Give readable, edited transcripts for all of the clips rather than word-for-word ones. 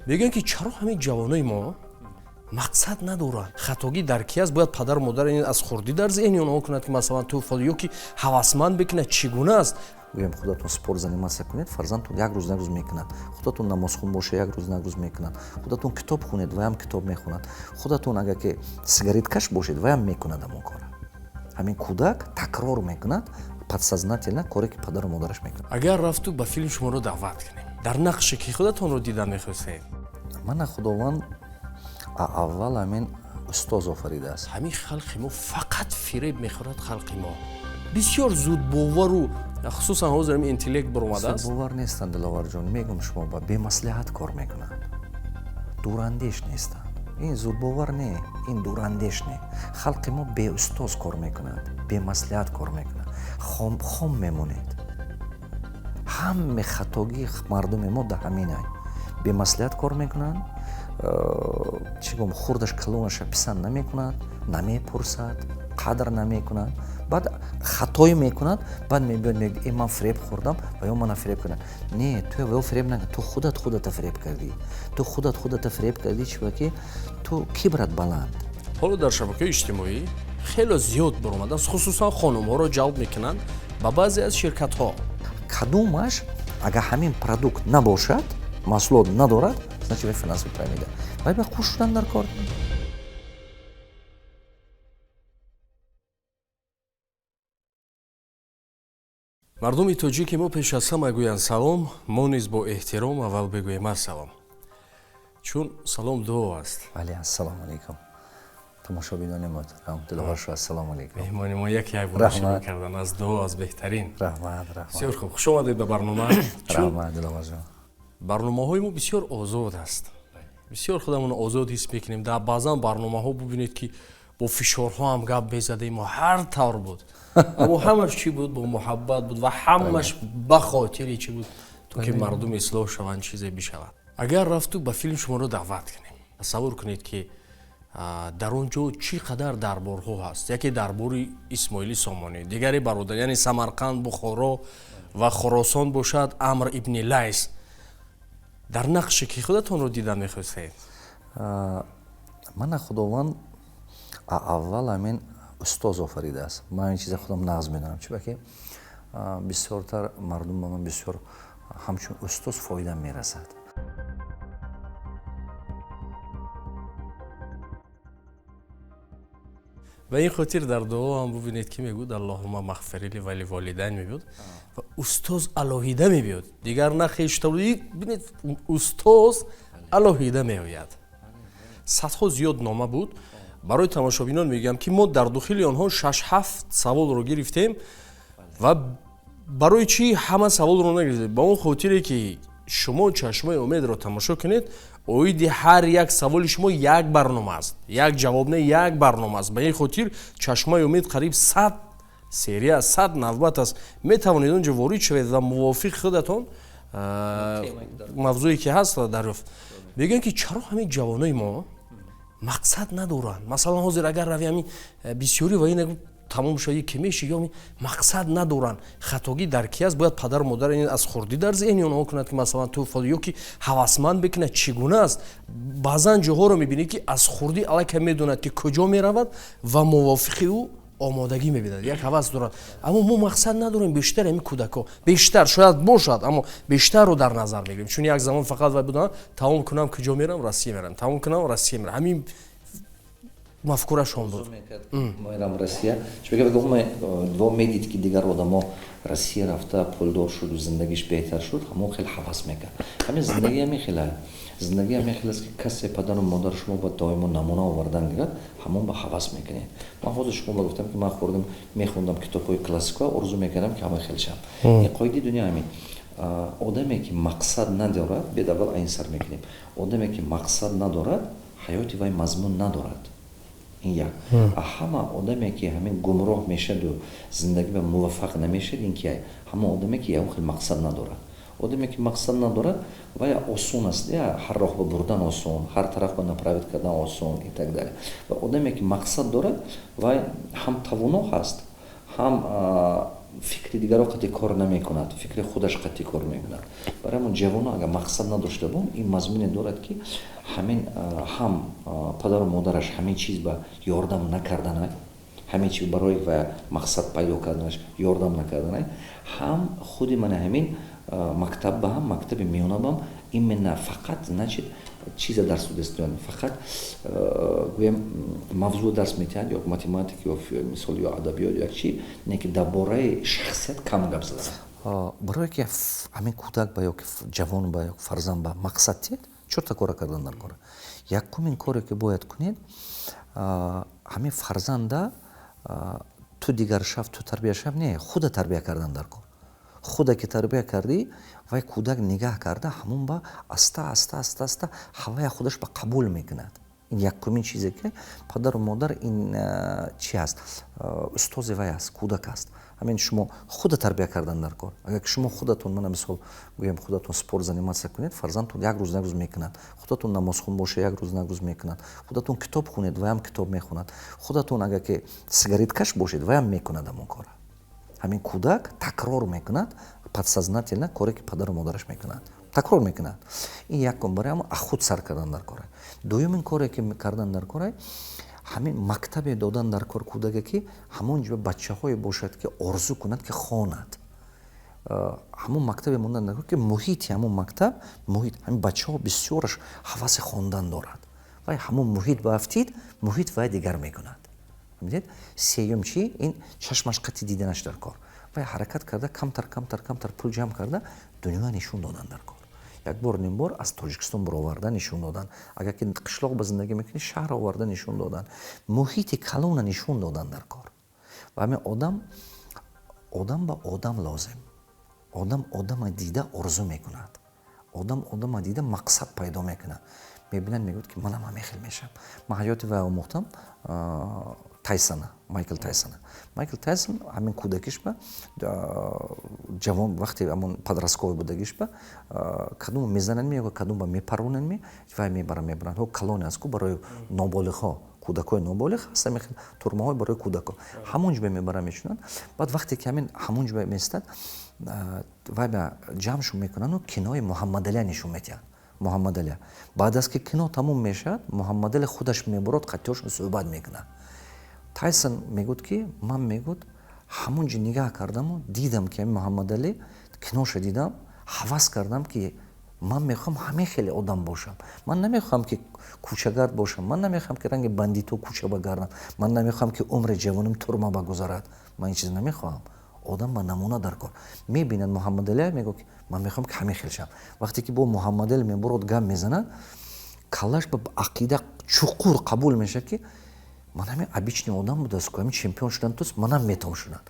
Мегӯянд, ки чаро ҳамин ҷавонои мо мақсад надоранд? Хатогӣ дар ки аст? Бояд падару модар ин аз хурдӣ дар зеҳни онҳо кунад, ки масалан ту ё ки ҳавасманд бикунад, чӣ гуна аст? Гӯям, худатон спорт заниматься кунед, фарзандтон як рӯз на рӯз мекунад. Худатон намозхун боша, як рӯз на рӯз мекунад. Худатон китоб хунед, ваям китоб мехонад. Худатон агар ки сигареткаш бошед, ваям мекунад ҳамон кора. Ҳамин кӯдак такрор мекунад подсознательно коре, ки падару модараш мекунад. Агар рафту ба филм шуморо даъват кунем, дар нақше ки худатонро дида мехостед? Мана Худованд аввал ҳамин устоз офаридааст. Ҳамин халқи мо фақат фиреб мехӯрад. Халқи мо бисёр зудбовару, хусусан ҳозир ҳамин интеллект баромадааст. Зудбовар нестанд, Диловарҷон, мегум, шумо ба бемаслиҳат кор мекунанд, дурандеш нестанд. Ин зудбовар не, ин дурандеш не. Халқи мо беустоз кор мекунад, бемаслиҳат кор мекунад, хом мемонед. Ҳаме хатогии мардуми мо дар ҳаминай: бемаслиҳат кор мекунанд. Чӣ гум, хурдаш калонаша писанд намекунад, намепурсад, қадр намекунад. Баъд хатое мекунад, баъд мебиёд, мегӯяд: «Э, ман фиреб хӯрдам ва ё мана фиреб кардам». Не, ту ва ё фиреб накард, ту худат худата фиреб кардӣ. Ту худат худата фиреб кардӣ, чунки ту кибрат баланд. Ҳоло дар шабакаи иҷтимоӣ хело зиёд баромадааст, хусусан хонумҳоро ҷалб мекунанд ба баъзе аз ширкатҳо. Кадомаш агар ҳамин продукт набошад, маҳсулот надорад, значит, вай финансовый пирамида, вай ба қуш шудан дар кор. Мардуми тоҷики мо пеш аз ҳама гӯянд салом, мо низ бо эҳтиром аввал бигӯем ассалом, чун салом дуо аст. Бале, ассалому алайкум, тамошобинони муҳтарам, Диловаршо, ассалому алайкум. Меҳмони мо яке як бора шурӯъ кардан аз дуо, аз беҳтарин. Раҳмат, раҳмат. Бисёр хуб, хуш омадед ба барнома. Раҳмат, Диловарҷон. Барномаҳои мо бисёр озод аст, бисёр худамонро озод ҳис мекунем. Дар баъзан барномаҳо бубинед, ки бо фишорҳо ҳам гап мезадем, ҳар тавр буд, аммо ҳамаш чӣ буд? Бо муҳаббат буд ва ҳамаш ба хотири чӣ буд? То ки мардум ислоҳ шаванд, чизе бишавад. Агар рафту ба филм шуморо даъват кунем, тасаввур кунед, ки дар он ҷо чӣ қадар дарборҳо ҳаст: яке дарбори Исмоили Сомонӣ, дигаре бародар, яъне Самарқанд, Бухоро ва Хуросон бошад, Амр ибни Лайс, дар нақше ки худатонро дида мехостед? Мана Худованд аввал ҳамин устоз офаридааст. Ман ин чиза худам нағз медонам, чунки бисёртар мардум ба ман бисёр ҳамчун устоз фоида мерасад. Ба ин хотир дар дуо ҳам бубинед, ки мегӯд: «Аллоҳума мағфирили ва ливолидайн» мебиёд ва устоз алоҳида мебиёд, дигар на хешта. Бинед, устоз алоҳида меояд. Садҳо зиёд нома буд. Барои тамошобинон мегӯям, ки мо дар дохили онҳо шаш ҳафт саволро гирифтем. Ва барои чӣ ҳама саволро нагирифтем? Ба он хотире ки шумо Чашмаи умедро тамошо кунед, оиди ҳар як саволи шумо як барнома аст, як ҷавоб не, як барнома аст. Ба ин хотир Чашмаи умед қариб 100 серия, 100 навбат аст. Метавонед он ҷо ворид шавед ва мувофиқи худатон мавзӯе ки ҳаст дарёфт. Мегӯянд, ки чаро ҳамин ҷавонои мо мақсад надоранд? Масалан, ҳозир агар рави ҳамин бисёрӣ ва ин тамом шуд, ки меши ё мақсад надоранд. Хатогӣ дар ки аст? Бояд падару модар ин аз хурдӣ дар зеҳни онҳо кунад, ки масалан ту ё ки ҳавасманд бикунад, чӣ гуна аст? Баъзан ҷоҳоро мебинед, ки аз хурдӣ аллакай медонад, ки куҷо меравад ва мувофиқи ӯ омодагӣ мебинад, як ҳавас дорад. Аммо мо мақсад надорем. Бештар ҳамин кӯдакҳо, бештар шояд бошад, аммо бештарро дар назар мегирем, чун як замон фақат вай буданд: тамом кунам, куҷо мерам? Россия мерам, тамом кунам, Россия мерам. Ҳамин мафкурашон буд. Мерам Россия, чунки во медид, ки дигар одамо Россия рафта пулдор шуду зиндагиш беҳтар шуд, ҳамон хел ҳавас мекард. Ҳамин зиндагӣ ҳамин хела, зиндагӣ ҳамин хел аст, ки касе, падару модар шумо ба доимо намуна овардан гирад, ҳамон ба ҳавас мекунед. Ман ҳозир шумо ба гуфтам, ки ман хурдам, мехондам китобҳои классикао, орзу мекардам, ки ҳамон хел шавам. Ин қоидаи дунё ҳамин. Одаме ки мақсад надорад, бед аввал айн сар мекунем, одаме ки мақсад надорад, ҳаёти вай мазмун надорад. Ин як. Ҳама одаме ки ҳамин гумроҳ мешаду зиндагӣ ба муваффақ намешад, ин ки ҳама одаме ки ягон хел мақсад надорад. Одаме ки мақсад надорад, вай осон аст, ҳар роҳ ба бурдан осон, ҳар тараф ба направить кардан осон и так далее. Ва одаме ки мақсад дорад, вай ҳам тавоно ҳаст, ҳам Фикри дигаро қатъи кор намекунад, фикри худаш қатъи кор мекунад. Барои ҳамон ҷавоно агар мақсад надошта бон, ин мазмуне дорад, ки ҳамин ҳам падару модараш ҳамин чиз ба ёрдам накарданай, ҳамин чи барои ва мақсад пайдо карданаш ёрдам накарданай, ҳам худи мана ҳамин мактаб ба ҳам, мактаби миёна бам именно фақат, значит, чиза дарс додастиён, фақат, гӯем, мавзӯъ дарс метиҳанд, ё математика, ё, мисол, ё адабиёт, ё як чи, не ки дар бораи шахсият кам гап задан. Барое ки ҳамин кӯдак ба ё ки ҷавон ба ё фарзанд ба мақсад тиҳед, чорта кора кардан дар кора. Якумин коре, ки бояд кунед, ҳамин фарзанда ту дигар шав, ту тарбия шав, не, худа тарбия кардан дар кор. Худа ки тарбия кардӣ, вай кӯдак нигаҳ карда, ҳамон ба аста аста, аста аста ҳавая худаш ба қабул мекунад. Ин якумин чизе, ки падару модар ин чи аст? Устози вай аст, кӯдак аст. Ҳамин шумо худа тарбия кардан дар кор. Агар ки шумо худатон, мана мисол гӯем, худатон спорт заниматься кунед, фарзандтон як рӯз на рӯз мекунад. Худатон намозхун боша, як рӯз на рӯз мекунад. Худатон китоб хунед, ваям китоб мехонад. Худатон агар ки сигареткаш бошед, ваям мекунад ҳамон кора. Ҳамин кӯдак такрор мекунад подсознательно коре, ки падару модараш мекунад, такрор мекунад. Ин якум, барои ҳамон худ сар кардан дар кора. Дуюмин коре, ки кардан дар кора, ҳамин мактабе додан дар кор кӯдаке, ки ҳамон ҷо бачаҳое бошад, ки орзу кунад, ки хонад. Ҳамон мактабе мондан дар кор, ки муҳити ҳамон мактаб, муҳит ҳамин бачаҳо бисёраш ҳаваси хондан дорад. Вай ҳамон муҳит баафтид, муҳит вай дигар мекунад. Фаҳмидед? Сеюм чи? Ин чашмаш қатъи диданаш дар кор. Вай ҳаракат карда, камтар, камтар, камтар пул ҷамъ карда, дунё нишон додан дар кор. Як бор, ним бор аз Тоҷикистон бароварда нишон додан. Агар ки қишлоқ ба зиндагӣ мекунӣ, шаҳр оварда нишон додан, муҳити калона нишон додан дар кор. Ва ҳамин одам, одам ба одам лозим. Одам одама дида орзу мекунад, одам одама дида мақсад пайдо мекунад, мебинад, мегӯяд, ки манам ҳамин хел мешавам. Ман ҳаёти вай омӯхтам, Тайсона, Майкл Тайсона. Майкл Тайсон ҳамин кӯдакиш ба, ҷавон, вақте ҳамон подростковый будагиш ба, кадом мезананд ми ё кадом ба мепаронанд ми, вай мебаранд, мебаранд. Ҳо, калоне аст ку барои ноболиғҳо, кӯдакҳои ноболиғ ҳаст, ҳамин хел турмаҳои барои кӯдакҳо. Ҳамон ҷо мебаранд, мешунанд. Баъд вақте ки ҳамин ҳамон ҷо местад, вай ба ҷамъшон мекунанду кинои Муҳаммадалия нишон медиҳанд. Муҳаммадалия. Баъд аз ки кино тамом мешавад, Муҳаммадалия худаш мебурод, қатиёшон суҳбат мекунад. Тайсон мегӯд, ки ман, мегӯд, ҳамон ҷо нигаҳ кардаму дидам, ки ҳамин Муҳаммадалӣ киноша дидам, ҳавас кардам, ки ман мехоҳам ҳамин хеле одам бошам. Ман намехоҳам, ки кӯчагард бошам, ман намехоҳам, ки ранги бандито кӯча багардам, ман намехоҳам, ки умри ҷавоним турма багузарад. Ман ин чиз намехоҳам. Одам ба намуна дар кор. Мебинад Муҳаммадалия, мегӯяд, ки ман мехоҳам, ки ҳамин хел шавам. Вақте ки бо Муҳаммадалӣ мебурод, гап мезанад, каллаш ба ақида чуқур қабул мешавад, ки ман ҳамин обычный одам будааст ку, ҳамин чемпион шудан туст, манам метавон шудан.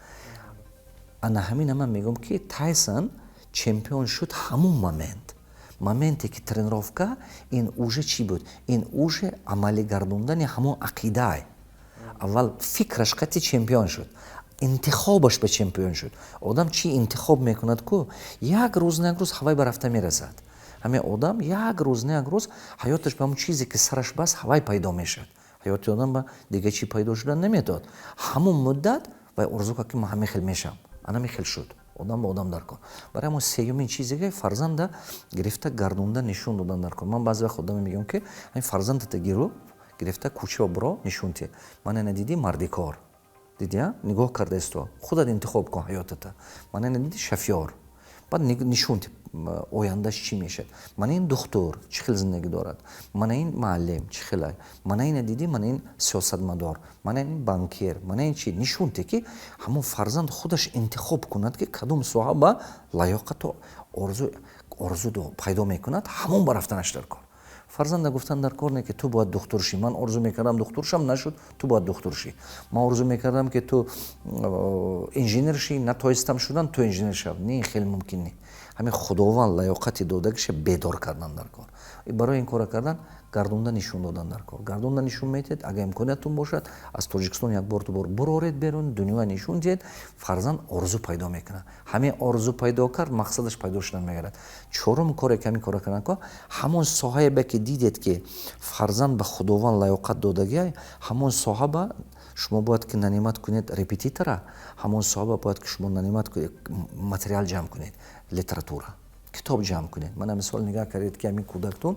Ана ҳамина ман мегӯям, ки Тайсон чемпион шуд ҳамун момент, моменте ки тренировка. Ин уже чӣ буд? Ин уже амалӣ гардондани ҳамон ақидаай. Аввал фикраш қатъи чемпион шуд, интихобаш ба чемпион шуд. Одам чӣ интихоб мекунад ку, як рӯз на як рӯз ҳавай ба рафта мерасад. Ҳамин одам як рӯз на як рӯз ҳаёташ ба ҳамон чизе, ки сараш баст, ҳавай пайдо мешавад. Ҳаёти одам ба дига чӣ пайдо шудан наметавад. Ҳамон муддат вай орзу кард, ки ман ҳамин хел мешавам. Ана хел шуд. Одам ба одам дар кор. Барои ҳамон сеюмин чизе, ки фарзанда гирифта, гардонда нишон додан дар кор. Ман баъзе вақт одаме мегӯям, ки ҳамин фарзандата гиру, гирифта, кӯча биро, нишон тиҳ. Ман ина дидӣ, мардикор дидия, нигоҳ карда исто, худат интихоб кун ҳаётата. Ман ина дидӣ, шофёр, баъд нишон тиҳ, ояндаш чӣ мешавад. Мана ин духтур чӣ хел зиндагӣ дорад, мана ин муаллим чӣ хела, мана ина дидӣ, мана ин сиёсатмадор, мана ин банкир, мана ин чи. Нишон тиҳ, ки ҳамон фарзанд худаш интихоб кунад, ки кадом соҳа ба лаёқату орзу пайдо мекунад, ҳамон ба рафтанаш дар кор. Фарзанда гуфтан дар кор не, ки ту бояд духтур шӣ. Ман орзу мекардам духтур шам, нашуд, ту бояд духтур шӣ. Ман орзу мекардам, ки ту инженер шӣ, натоистам шудан, ту инженер шав. Не, хеле мумкин не. Ҳамин Худованд лаёқати додагиша бедор кардан дар кор. Барои ин кора кардан, гардонда нишон додан дар кор. Гардонда нишон медиҳед, агар имкониятун бошад, аз Тоҷикистон як бор, ду бор буроред берун, дунёя нишон диҳед, фарзанд орзу пайдо мекунад. Ҳамин орзу пайдо кард, мақсадаш пайдо шудан мегардад. Чорум коре, ки ҳамин кора кардан кор, ҳамон соҳае ба ки дидед, ки фарзанд ба Худованд лаёқат додагиай, ҳамон соҳа ба Шумо бояд ки нанимать кунед репетитора, ҳамон соҳаба бояд ки шумо нанимать кунед, материал ҷамъ кунед, литература, китоб ҷамъ кунед. Мана, мисол, нигаҳ кардед, ки ҳамин кӯдактон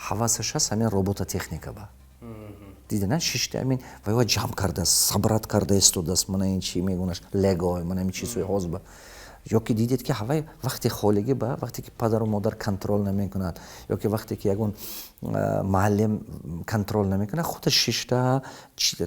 ҳавасаш ҳаст ҳамин робототехника ба. Дида, шишта, ҳамин вайва ҷамъ кардааст, собрать карда истодааст. Мана ин чи мегӯнаш, лего, мана ҳамин чизҳои ҳозба. Ё ки дидед, ки ҳавай вақти холигӣ ба, вақте ки падару модар контроль намекунад ё ки вақте ки ягон муаллим контроль намекунад, худаш шишта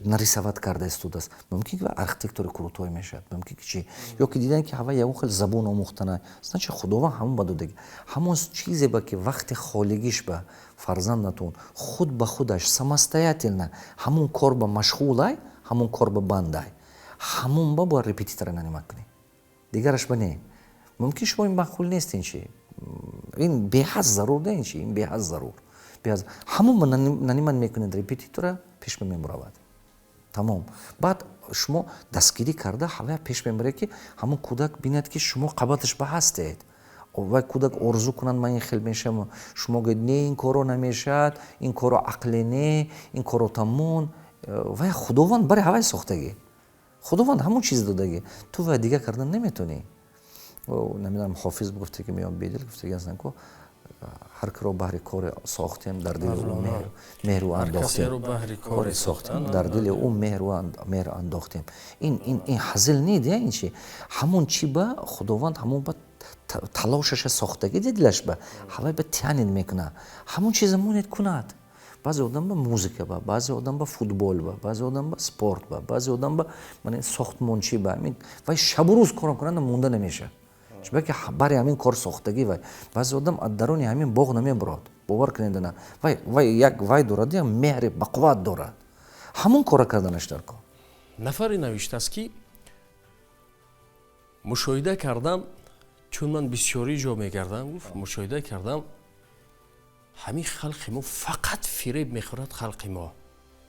нарисовать карда истодааст, мумкин ки архитектори крутой мешавад, мумкин ки чи. Ё ки дидан, ки ҳавай ягон хел забон омӯхтана, значит, Худованд ҳамон ба додагӣ. Ҳамон чизе ба ки вақти холигиш ба фарзандатон худ ба худаш самостоятельно ҳамон кор ба машғулай, ҳамон кор ба бандай, ҳамон ба бояд репетитора нанимать кунӣ, дигараш ба не. Мумкин шумо ин маъқул нест, ин чи, ин беҳад зарур да, ин чи, ин беҳад зарур. Ҳамон ба нанимать мекунед репетитора, пеш мебуравад, тамом. Баъд шумо дастгирӣ карда, ҳавая пеш мебаред, ки ҳамон кӯдак бинад, ки шумо қабаташ ба ҳастед. Вай кӯдак орзу кунад: «Ман ин хел мешавам». Шумо гӯед: «Не, ин коро намешавад, ин коро ақле не, ин коро тамон». Вай Худованд барои ҳавай сохтагӣ, Худованд ҳамон чиз додагӣ, ту вай дигар кардан наметонӣ. Намедонам, Ҳофиз гуфте ки меём, Бедил гуфтаги ҳастанд ку: «Ҳар киро баҳри коре сохтем, дар дили ӯ меҳру андохтем, коре сохтем, дар дили ӯ меҳр андохтем». Ин ҳазил не, ин чи, ҳамон чи ба Худованд ҳамон ба талошаша сохтагӣ, дилаш ба ҳавай ба тянет мекунад, ҳамон чиза монед кунад. Баъзе одам ба музыка ба, баъзе одам ба футбол ба, баъзе одам ба спорт ба, баъзе одам ба сохтмончӣ ба. Вай шабу рӯз кор кунанда монда намешавад, чунки бари ҳамин кор сохтагӣ. Вай баъзе одам аз даруни ҳамин боғ намебурад, бовар кунед, на. Вай як вай дорад, як меҳри бақувват дорад, ҳамон кора карданаш дар кор. Нафаре навиштааст, ки мушоҳида кардам, чун ман бисёрӣ ҷо мегардам, гуфт, мушоҳида кардам, ҳамин халқи мо фақат фиреб мехӯрад. Халқи мо,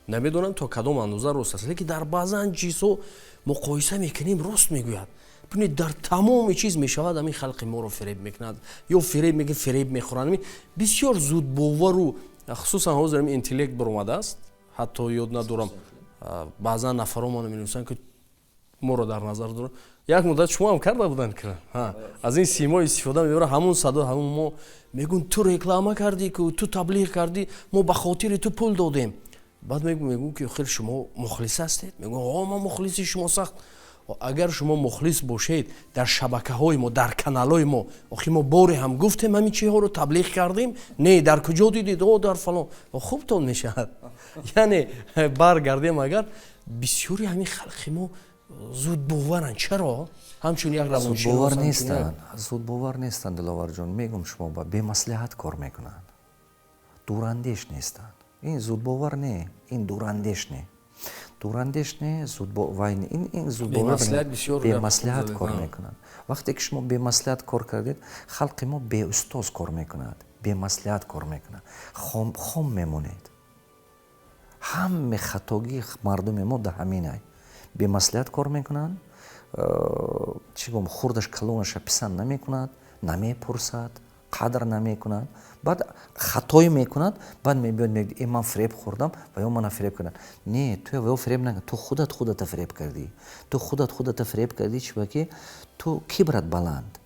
намедонам, то кадом андоза рост аст, лекин дар баъзан чизҳо муқоиса мекунем, рост мегӯяд. Бинед, дар тамоми чиз мешавад, ҳамин халқи моро фиреб мекунад ё фиреб меги, фиреб мехӯранд, бисёр зудбовару, хусусан ҳозир ҳамин интеллект баромадааст. Ҳатто ёд надорам, баъзан нафаро моно менависанд, ки моро дар назар дорам. Як муддат шумо ҳам карда буданд, аз ин симо истифода мебарад, ҳамун садо, ҳамун мо мегӯн: «Ту реклама кардӣ ку, ту таблиғ кардӣ, мо ба хотири ту пул додем». Баъд мегӯм, ки хел шумо мухлис ҳастед? Мегӯм: «О, ман мухлиси шумо сахт». Агар шумо мухлис бошед, дар шабакаҳои мо, дар каналҳои мо, охи мо боре ҳам гуфтем, ҳамин чиҳоро таблиғ кардем? Не, дар куҷо дидед? О, дар фалон. Хубтон мешавад. Яъне баргардем, агар бисёри ҳамин халқи мо зудбоваранд, чаро? Ҳамчун як равоншинос. Нестанд, зудбовар нестанд, Диловарҷон, мегум шумо ба бемаслиҳат кор мекунанд, дурандеш нестанд. Ин зудбовар не, ин дурандеш не, дурандеш не, ин бемаслиҳат кор мекунанд. Вақте ки шумо бемаслиҳат кор кардед, халқи мо беустоз кор мекунад, бемаслиҳат кор мекунад, хом мемонед. Ҳаме хатогии мардуми мо дар ҳаминай: бемаслиҳат кор мекунанд, чӣ гум, хурдаш калонаша писанд намекунад, намепурсад, қадр намекунад, баъд хатое мекунад, баъд мебиёд, мегӯяд: «Э, ман фиреб хӯрдам ва ё мана фиреб кардам». Не, ту ё фиреб накард, ту худат худата фиреб кардӣ, ту худат худата фиреб кардӣ. Чиба ки ту кибрат баланд,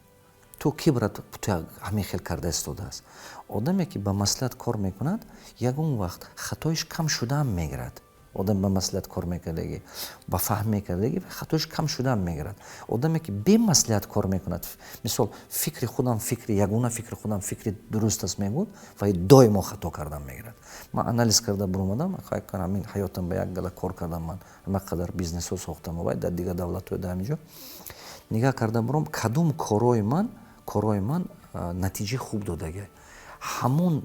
ту кибрат ту ҳамин хел карда истодааст. Одаме ки ба маслиҳат кор мекунад, ягон вақт хатоиш кам шудаам мегирад. Одам ба маслиҳат кор мекардагӣ, ба фаҳм мекардагӣ, хатоиш кам шудаам мегирад. Одаме ки бемаслиҳат кор мекунад, мисол, фикри худам, фикри ягона, фикри худам, фикри дуруст аст мегӯд, ва доимо хато кардан мегирад. Ман анализ карда буромадам, ҳамин ҳаётам ба як гала кор кардам, ман ҳама қадар бизнесҳо сохтам вай дар дигар давлатҳои, дар ҳамин ҷо нигаҳ карда буром, кадом корои ман натиҷаи хуб додагӣ, ҳамон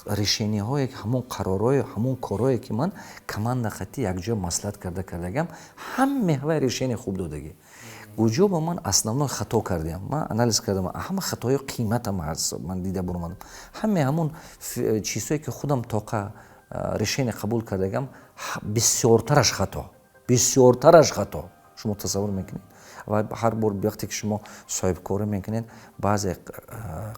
решение ҳое, ҳамон қарорҳое, ҳамон корҳое, ки ман команда хати якҷоя маслиҳат карда кардагиам, ҳаме ҳавай решение хуб додагӣ. Куҷо ба ман основной хато кардиам, ман анализ кардам, ҳама хатоҳои қиматам ҳаст, ман дида буромадам, ҳаме ҳамон чизҳое ки худам тоқа решение қабул кардагиам, бисёртараш хато, бисёртараш хато. Шумо тасаввур мекунед? Ва ҳар бор вақте ки шумо соҳибкорӣ мекунед, баъзе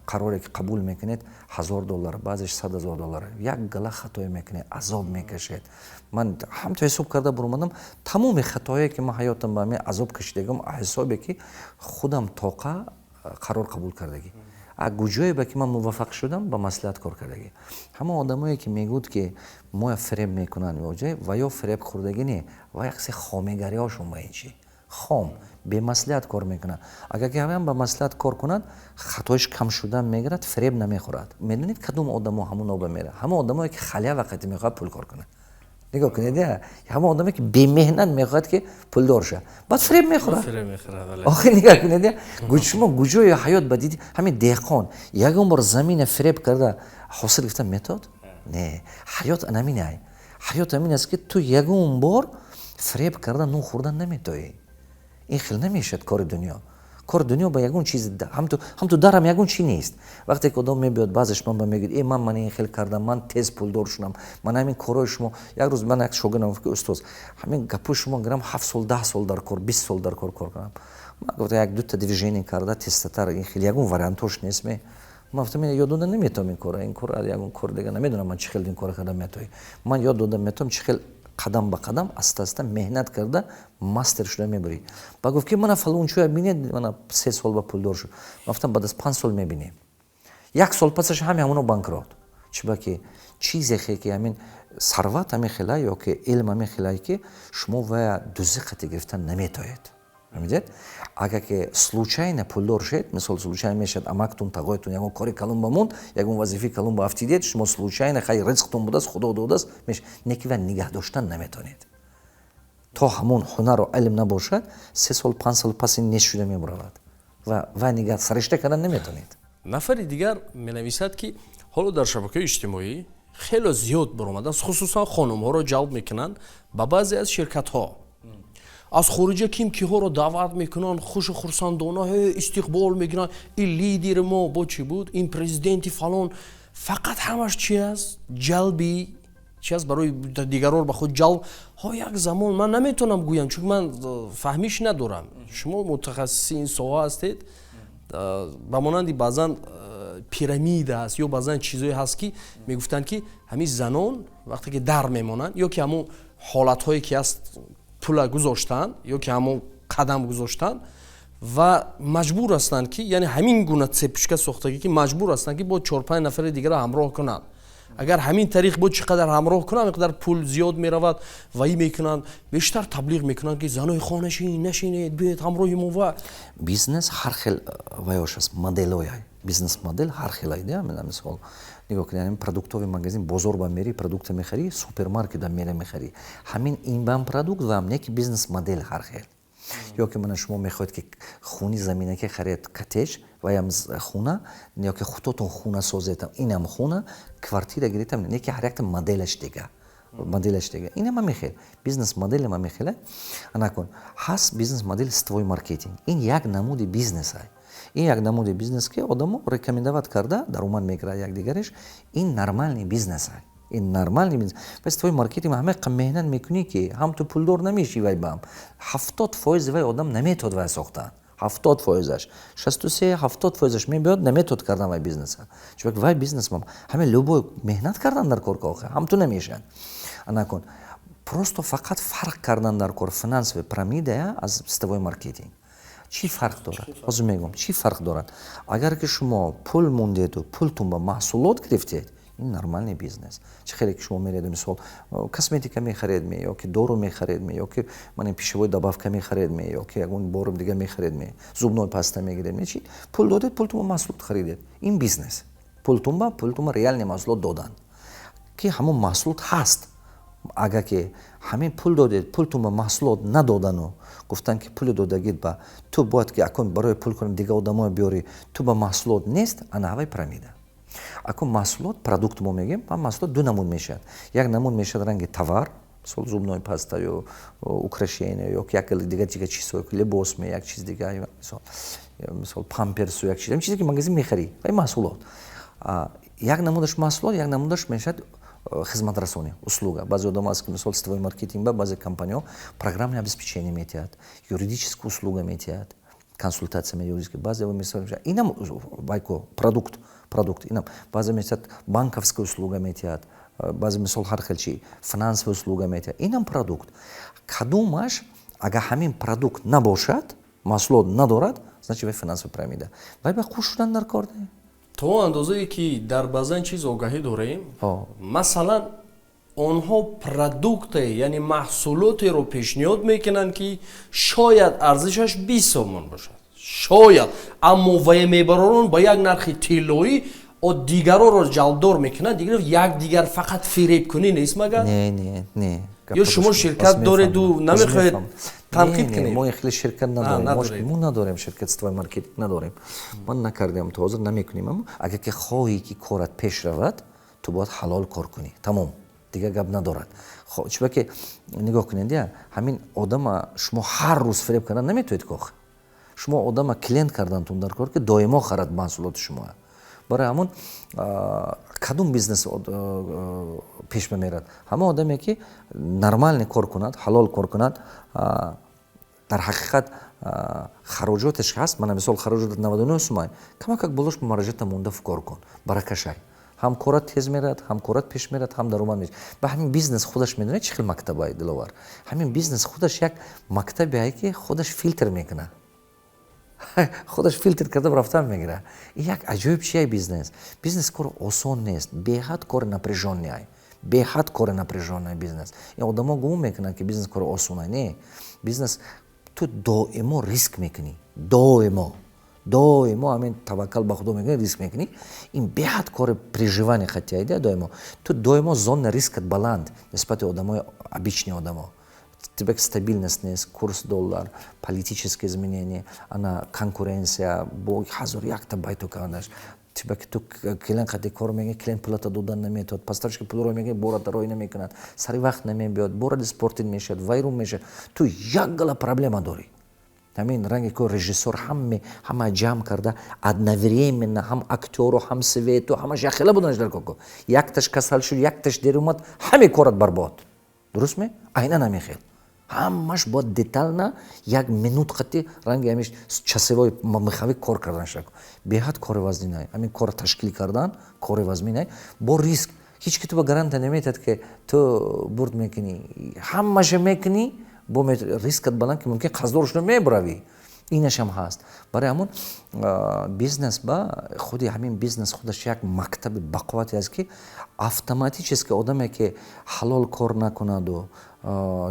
қароре ки қабул мекунед, 1000 доллар, баъзеш 100 000 доллар, як гала хатое мекунед, азоб мекашед. Ман ҳамто ҳисоб карда буромадам, тамоми хатоое ки ман ҳаётам ба ҳамин азоб кашидагам, ҳисобе ки худам тоқа қарор қабул кардагӣ. А куҷое ба ки ман муваффақ шудам, ба маслиҳат кор кардагӣ. Ҳамон одамое ки мегӯд, ки моя фиреб мекунанд ва ё фиреб хӯрдагӣ не, ва яксе хомегариҳошон ба ин чи хом бемаслиҳат кор мекунанд. Агар ки ҳамаам ба маслиҳат кор кунад, хатоиш кам шудан мегирад, фиреб намехӯрад. Медонед, кадом одамо ҳамон оба меравад? Ҳамон одамое ки халява қати мехоҳад пул кор кунад. Нигоҳ кунед, ҳамон одаме ки бемеҳнат мехоҳад ки пулдор шавад, баъд фиреб мехӯрад. Охир нигоҳ кунед, шумо куҷои ҳаёт ба диди, ҳамин деҳқон ягон бор замина фиреб карда ҳосил гирифта метод? Не, ҳаёт анаминай. Ҳаёт ҳамин аст, ки ту ягон бор фиреб карда нун хӯрдан наметоӣ. Ин хел намешавад кори дунё. Кори дунё ба ягон чиз ҳамту дарам ягон чи нест. Вақте ки одам мебиёд, баъзеш ман ба мегӯяд: «Э, ман ин хел кардам, ман тез пулдор шудам, ман ҳамин корҳои шумо». Як рӯз ман як шогирдам гуфт, ки: «Устоз, ҳамин гапҳои шумо гирам, 7 сол, 10 сол дар кор, 20 сол дар кор кардам». Ман гуфтам: «Як дута движение карда тезтатар, ин хел ягон вариантош нест ме?» Ман гуфтам: «Ёд дода наметавонам ин кора, ин кор ягон кори дига намедонам, ман чӣ хел ин кора карда метавонӣ. Ман ёд дода метавонам, чӣ хел қадам ба қадам, аста аста меҳнат карда мастер шуда мебарӣ». Ба гуфт, ки: «Мана фалончоя бинед, мана 3 сол ба пулдор шуд». Ман гуфтам: «Баъд аз 5 сол мебинем». Як сол пасаш ҳаме ҳамоно банкрот. Чиба ки чизе ки ҳамин сарват ҳамин хела ё ки илм ҳамин хелае, ки шумо вая дузи қати гирифтан наметоед. Фаҳмидед? Агар ки случайно пулдор шед, мисол, случайно мешавад, амактун, тағоятун ягон кори калон ба монд, ягон вазифаи калон ба афтидед, шумо случайно, хай, ризқтун будааст, Худо додааст, меш не ки ва нигаҳ доштан наметонед. То ҳамон ҳунару илм набошад, 3 сол, 5 сол пас ин нест шуда мебаравад ва нигаҳ саришта кардан наметонед. Нафари дигар менависад, ки ҳоло дар шабакаи иҷтимоӣ хело зиёд баромадааст, хусусан хонумҳоро ҷалб мекунанд ба баъзе аз ширкатҳо, аз хориҷа ким киҳоро даъват мекунанд, хушу хурсандона истиқбол мекунанд: ин лидери мо бо чӣ буд, ин президенти фалон. Фақат ҳамаш чи аст? Ҷалби чи аст? Барои дигарор ба худ ҷалб. Ҳо, як замон ман наметавонам гӯям, чун ман фаҳмиш надорам, шумо мутахассиси ин соҳа ҳастед. Ба монанди баъзан пирамида аст ё баъзан чизое ҳаст, ки мегуфтанд, ки ҳамин занон вақте ки дар мемонанд ё ки ҳамон ҳолатҳое ки аст, пула гузоштанд ё ки ҳамон қадам гузоштанд ва маҷбур ҳастанд, ки яъне ҳамин гуна цепочка сохтагӣ, ки маҷбур ҳастанд, ки бо чор-панҷ нафари дигарро ҳамроҳ кунанд. Агар ҳамин тариқ бо чӣ қадар ҳамроҳ кунанд, ин қадар пул зиёд меравад. Ва и мекунанд, бештар таблиғ мекунанд, ки занои хонашин нашинед, биёед ҳамроҳи мо ва Бизнес ҳар хел ваёш аст, моделоя, бизнес модел ҳар хел айда. Мисол, нигоҳ кунед, ҳамин продуктовый магазин, бозор ба мери, продукта мехарӣ, супермаркет мера мехарӣ, ҳамин ин бам продукт ва не ки бизнес модел ҳар хел. Ё ки мана шумо мехоҳед, ки хуни заминаке харед, коттедж ваям хуна, ё ки худтотон хуна созетам, инам хуна, квартира гиритам, не ки ҳар якта моделаш дига, моделаш дига. Инам ҳамин бизнес моделам ҳамин хеле. Анакун ҳаст бизнес модел сетевой маркетинг. Ин як намуди бизнесай, ин як намуди бизнес, ки одамо рекомендовать карда даромад мегирад якдигариш. Ин нормальный бизнесай, ин нормальный бизнес. Ва сетевой маркетинг ҳама меҳнат мекунӣ, ки ҳам ту пулдор намешӣ, вай бам 70%-и вай одам наметод вай сохтан, 70%-аш, 63, 70%-аш мебиёд, наметод кардан вай бизнеса. Чунки вай бизнес ҳаме любой меҳнат кардан дар кор, охи ҳам ту намешавад. Анакун просто фақат фарқ кардан дар кор финансовая пирамида аз сетевой маркетинг чӣ фарқ дорад? Ҳозир мегӯям, чӣ фарқ дорад. Агар ки шумо пул мондеду пултун ба маҳсулот гирифтед, ин нормальный бизнес. Чӣ хеле ки шумо меред, мисол, косметика мехаред ме, ё ки дору мехаред ме, ё ки мана пищевой добавка мехаред ме, ё ки ягон бору дига мехаред ме, зубной паста мегиред ме, чи пул додед, пултун ба маҳсулот харидед, ин бизнес. Пултунба реальный маҳсулот доданд, ки ҳамон маҳсулот ҳаст. Агар ки ҳамин пул додед, пултун ба маҳсулот надодану гуфтанд, ки пули додагит ба ту бояд ки акун барои пул кунам дига одамое биёрӣ, ту ба маҳсулот нест, ана ҳавай пирамида. Акун маҳсулот, продукт мо мегӯем, маҳсулот ду намуд мешавад. Як намуд мешавад ранги товар, мисол, зубной паста ё украшение, ё як дига дига чизҳо, либос ме, як чиз дига, мисол, памперсу, як чиз, чизе ки магазин мехарӣ, вай маҳсулот. Як намудаш маҳсулот, як намудаш мешавад. Хизматрасонӣ, услуга. Баъзе одамо аст, ки, мисол, сетевой маркетинг ба баъзе компаниҳо программное обеспечение метиҳад, юридическую услуга метиҳад, консультация юридическая. Баъзе, мисол, инам байко продукт. Инам баъзе метиҳад, банковская услуга метиҳад, баъзе, мисол, ҳар хел чи, финансовая услуга метиҳад, инам продукт. Кадомаш агар ҳамин продукт набошад, маҳсулот надорад, значит, вай финансовая пирамида, вай ба қуш шудан дар кор не. То андозае ки дар баъзан чиз огаҳӣ дорем, масалан, онҳо продукте, яъне маҳсулотеро пешниҳод мекунанд, ки шояд арзишаш 20 сомон бошад, шояд, аммо вай мебаророн ба як нархи тиллоӣ, дигароро ҷалбдор мекунанд. Дигар якдигар фақат фиребкунӣ нест магар? Не, не, не. Ё шумо ширкат дореду намехоҳед танқид кунед? Мо хеле ширкат надорем, мо надорем ширкат, сетевой маркетинг надорем. Ман накардем, то ҳозир намекунем. Аммо агар ки хоҳӣ, ки корат пеш равад, ту бояд ҳалол кор кунӣ, тамом, дигар гап надорад. Чиба ки нигоҳ кунед, я ҳамин одама шумо ҳар рӯз фиреб кардан наметавонед. Кох шумо одама клиент кардантун дар кор, ки доимо харад маҳсулоти шумо. Барои ҳамон кадом бизнес пеш мемерад? Ҳама одаме, ки нормальный кор кунад, ҳалол кор кунад, дар ҳақиқат хароҷотеш ҳаст. Мана, мисол, хароҷотат 99 сумай, камакак болош маражата монда кор кун, баракашай, ҳам корат тез мерад, ҳам корат пеш мерад, ҳам даромад меш. Ба ҳамин бизнес худаш, медонед, чӣ хел мактабай, Диловар? Ҳамин бизнес худаш як мактабе, ки худаш филтр мекунад, худаш филтр карда рафтан мегирад. Як аҷоиб чия бизнес. Бизнес кор осон нест, беҳад кори напряжённый, беҳад кори напряжённый бизнес. Ин одамо гумон мекунанд, ки бизнес кори осонай. Не, бизнес ту доимо риск мекунӣ, доимо, доимо ҳамин таваккал ба худо мекунӣ, риск мекунӣ. Ин беҳад кори переживание хатиайда. Доимо ту, доимо зона рискат баланд нисбати одамои, обычный одамо. Тебе стабильность нест: курс доллар, политические изменения, ана конкуренция бо ҳазор якта байту кардаш. Тиба ки ту клиент қади кор мегӯи, клиент пулата додан наметавад, поставщик пулро мегӯи, бората рой намекунад, сари вақт намебиёд, борат испортить мешавад, вайрон мешавад. Ту як гала проблема дорӣ. Ҳамин ранге ко режиссёр ҳаме ҳама ҷамъ карда, одновременно ҳам актёру, ҳам свету, ҳамаш яхела буданаш дар коко. Якташ касал шуд, якташ дер омад, ҳаме корат барбод. Дуруст ме? Айнан ҳамин хел ҳамаш бояд детально, як минут қати ранги ҳамиш часовой мехавӣ кор кардан шак. Беҳад кори вазнинай ҳамин кора ташкил кардан, кори вазминай, бо риск. Ҳеҷ ки ту ба гарантия наметиҳад, ки ту бурд мекунӣ. Ҳамаша мекунӣ, бо рискат баланд, ки мумкин қарздор шуда мебуравӣ. Инашам ҳаст. Барои ҳамон бизнес ба худи ҳамин бизнес худаш як мактаби бақуввате аст, ки автоматически одаме, ки ҳалол кор накунаду,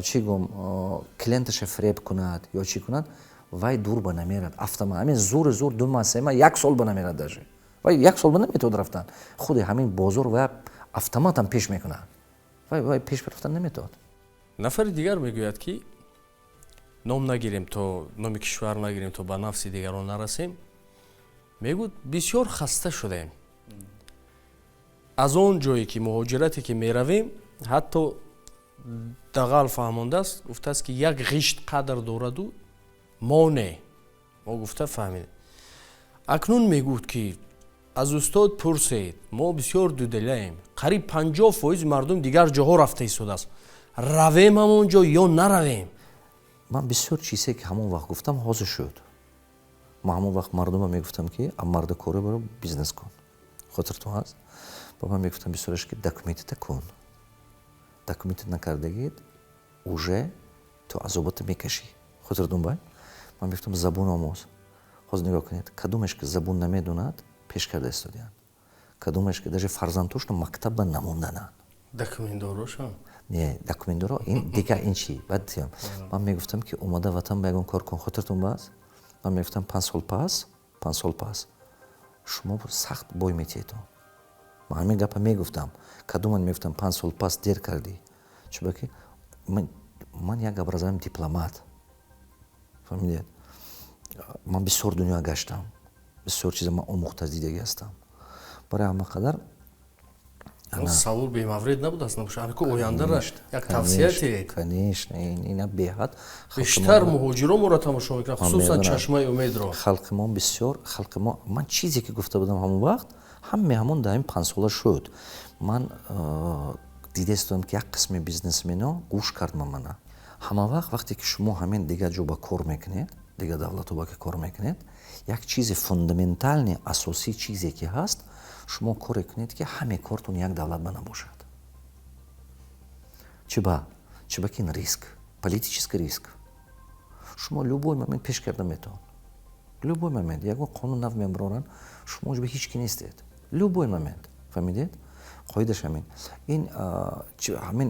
чӣ гум, клиенташа фиреб кунад ё чӣ кунад, вай дур ба намерад. Автомат ҳамин зури зур 2 маҳ, 3 маҳ, як сол ба намерад. Даже вай як сол ба наметавонад рафтан. Худи ҳамин бозор вай автоматам пеш мекунад, вай пеш рафтан наметавонад. Нафари дигар мегӯяд, ки ном нагирем, то номи кишвар нагирем, то ба нафси дигарон нарасем. Мегӯд, бисёр хаста шудаем аз он ҷое, ки муҳоҷирате ки меравем. Ҳатто дағал фаҳмондааст, гуфтааст, ки як ғишт қадр дораду мо не, мо гуфта фаҳмидем. Акнун мегӯд, ки аз устод пурсед, мо бисёр дудилаем, қариб 50% мардум дигар ҷоҳо рафта истодааст, равем ҳамон ҷо ё наравем? Ман бисёр чизе, ки ҳамон вақт гуфтам, ҳозир шуд. Ман ҳамон вақт мардума мегуфтам, ки мардакорӣ баро бизнес кун. Хотиртон ҳаст, ба ман мегуфтам бисёраш, ки документата кун, документа накардагит, уже ту азобота мекашӣ. Хотиртон бай, ман мегуфтам, забон омӯз. Ҳозир нигоҳ кунед, кадомеш ки забон намедонад, пеш карда истодианд, кадомеш ки даже фарзандҳошно мактабба намондананд. Документдорошам. Не, документдоро ин дигар, ин чи. Баъд ман мегуфтам, ки омада ватан ба ягон кор кун. Хотиртон бас, ман мегуфтам, 5 сол пас, 5 сол пас шумо сахт бой метиҳедон. Ман ҳамин гапа мегуфтам. Кадоман мегуфтам, 5 сол пас дер кардӣ. Чунки ман як образованием дипломат, фаҳмидед, ман бисёр дунё гаштам, бисёр чиза ман омӯхта дидагӣ ҳастам. Барои ҳама қадар. Савол бемаврид набудааст, набошад, ояндара як тавсия диҳед. Конечно, ина беҳад. Бештар муҳоҷиро моро тамошо мекунанд, хусусан Чашмаи Умедро. Халқи мо бисёр, халқи мо, ман чизе ки гуфта будам ҳамон вақт, Ҳаме ҳамон дар ҳамин 5 сола шуд. Ман дидаистодам, ки як қисми бизнесмено гӯш кард ма мана. Ҳама вақт, вақте ки шумо ҳамин дигар ҷо ба кор мекунед, дигар давлатҳо ба ки кор мекунед, як чизи фундаментальный, асосӣ чизе ки ҳаст, шумо коре кунед, ки ҳаме кортон як давлат ба набошад. Чиба? Чиба ки ин риск, политический риск. Шумо любой момент пеш карда метавон, любой момент ягон қонун нав мебароранд, шумо ҷо ҳеҷ ки нестед любой момент. Фаҳмидед? Қоидаш ҳамин. Ин ҳамин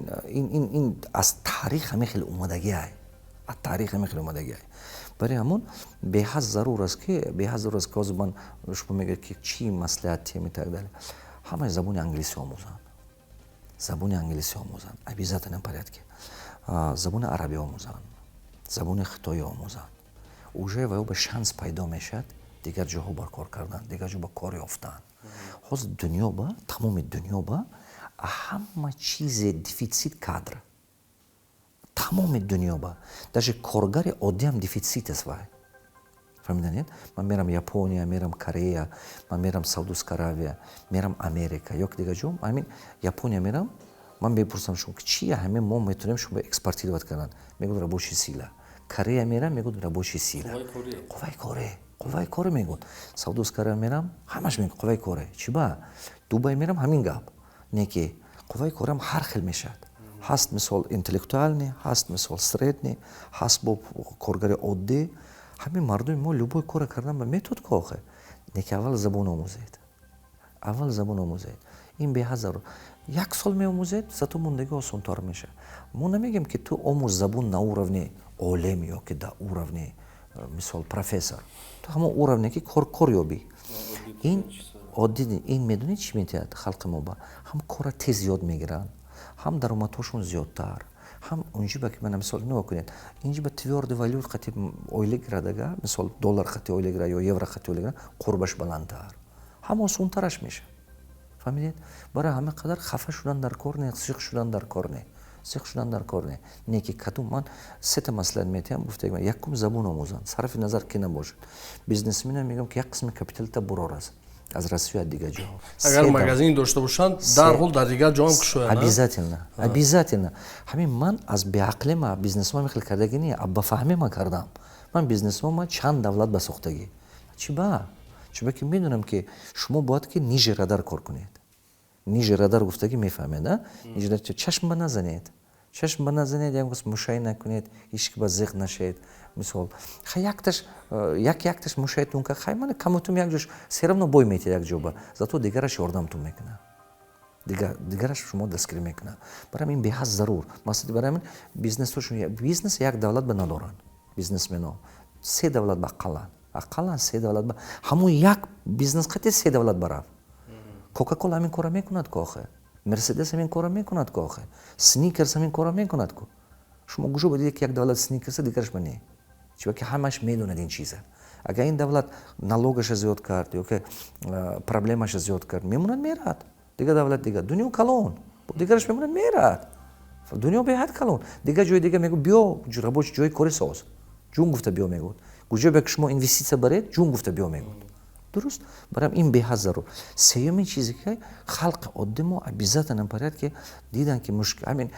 ин аз таърих ҳамин хеле омадагиай, аз таърих ҳамин хеле омадагиай. Барои ҳамон беҳад зарур аст, ки ҳозир ман шумо мегӯед, ки чӣ маслиҳат тем и так далее. Ҳамаи забони англисӣ омӯзанд, забони англисӣ омӯзанд обязательном порядке, забони арабӣ омӯзанд, забони хитоӣ омӯзанд. Уже ва ба шанс пайдо мешавад дигар ҷоҳо ба кор кардан, дигар ҷо ба кор ёфтан. Ҳозир дунё ба, тамоми дунё ба ҳама чизе дефицит кадр. Тамоми дунё ба даже коргари оддиам дефицит аст вай. Фаҳмиданед? Ман мерам Япония, мерам Корея, ман мерам Саудовская Аравия, мерам Америка ё ки дигар ҷо. Ҳамин Япония мерам, ман мепурсам шумо, ки чи ҳамин мо метавонем шумо экспортировать кардан? Мегӯяд, рабочая сила. Корея мерам, мегӯяд, рабочая сила, қувваи коре, қувваи коре мегӯяд. Саудовская Аравия мерам, ҳамаш мегӯяд, қувваи коре. Чи ба Дубай мерам, ҳамин гап. Не ки қувваи корам ҳар хел мешавад. Ҳаст, мисол, интеллектуальный, ҳаст, мисол, средний, ҳаст бо коргари оддӣ. Ҳамин мардуми мо любой кора кардан ба метод кохе. Не ки аввал забон омӯзед, аввал забон омӯзед. Ин беҳад зарур. Як сол меомӯзед, зато мондагӣ осонтар мешавад. Мо намегӯем, ки ту омӯз забон на уровне олим ё ки да уровне, мисол, профессор. Ту ҳамон уровне, ки кор ёбӣ. Ин оддӣ. Ин медонед, чӣ метиҳад халқи мо ба? Ҳам кора тез ёд мегиранд, ҳам даромадҳошон зиёдтар, ҳам унҷиба ки мана, мисол, нигоҳ кунед, инҷиба твёрдый валют қати ойлик гирадага, мисол, доллар қати ойлик гира ё евро қати ойлик гира, қурбаш баландтар, ҳам осонтараш мешавад. Фаҳмидед? Барои ҳама қадар хафа шудан дар кор не, зиқ шудан дар кор не, зиқ шудан дар кор не. Не ки кадом ман сета маслиҳат метиҳам, гуфта: якум, забон омӯзанд, сарфи назар ки набошад. Бизнесмена мегӯям, ки як қисми капиталта бурор аз Россия, дигар ҷоҳо. Агар магазин дошта бошанд, дарҳол дар дигар ҷоам кушоянд. Обязательно, обязательно. Ҳамин ман аз беақлима бизнесма хел кардагӣ не, ба фаҳми ман кардам. Ман бизнесма чанд давлат ба сохтагӣ. Чи ба? Чунки ки медонам, ки шумо бояд ки ниже радар кор кунед. Ниже радар гуфтагӣ мефаҳмед, а? Чашм ба назанед, чашм ба назанед, ягон кас мушай накунед, ҳеч ки ба зиқ нашед. Мисол, хай, якташ як якташ мушайтун ка, хай, мана камутум як ҷош всё равно бой метиҳад як ҷоба, зато дигараш ёрдамтун мекунад, дигараш шумо дастгирӣ мекунад. Барои ин беҳад зарур. Масалан, барои ҳамин бизнесҳошон бизнес як давлат ба надоранд бизнесмено, се давлат ба ақаллан, ақаллан се давлат ба. Ҳамон як бизнес қати се давлат барав. Кока кола ҳамин кора мекунад ку охе, Мерседес ҳамин кора мекунад ку охе, Сникерс ҳамин кора мекунад ку. Шумо куҷо ба дидед, ки як давлат Сникерса, дигараш ба не? Чунки ҳамаш медонад ин чиза. Агар ин давлат налогаша зиёд кард ё ки проблемаша зиёд кард, мемонад, мерад дигар давлат. Дигар дунё калон, дигараш мемонад, мерад. Дунё беҳад калон. Дигар ҷои дига мегӯ, биё, рабочий ҷои кори соз, ҷун гуфта биё мегӯд. Куҷо бе ки шумо инвеститсия баред, ҷун гуфта биё мегӯд. Дуруст? Барам ин беҳад зарур. Сеюмин чизе ки халқи оддӣ мо обязательном порядке дидан, ки ҳамин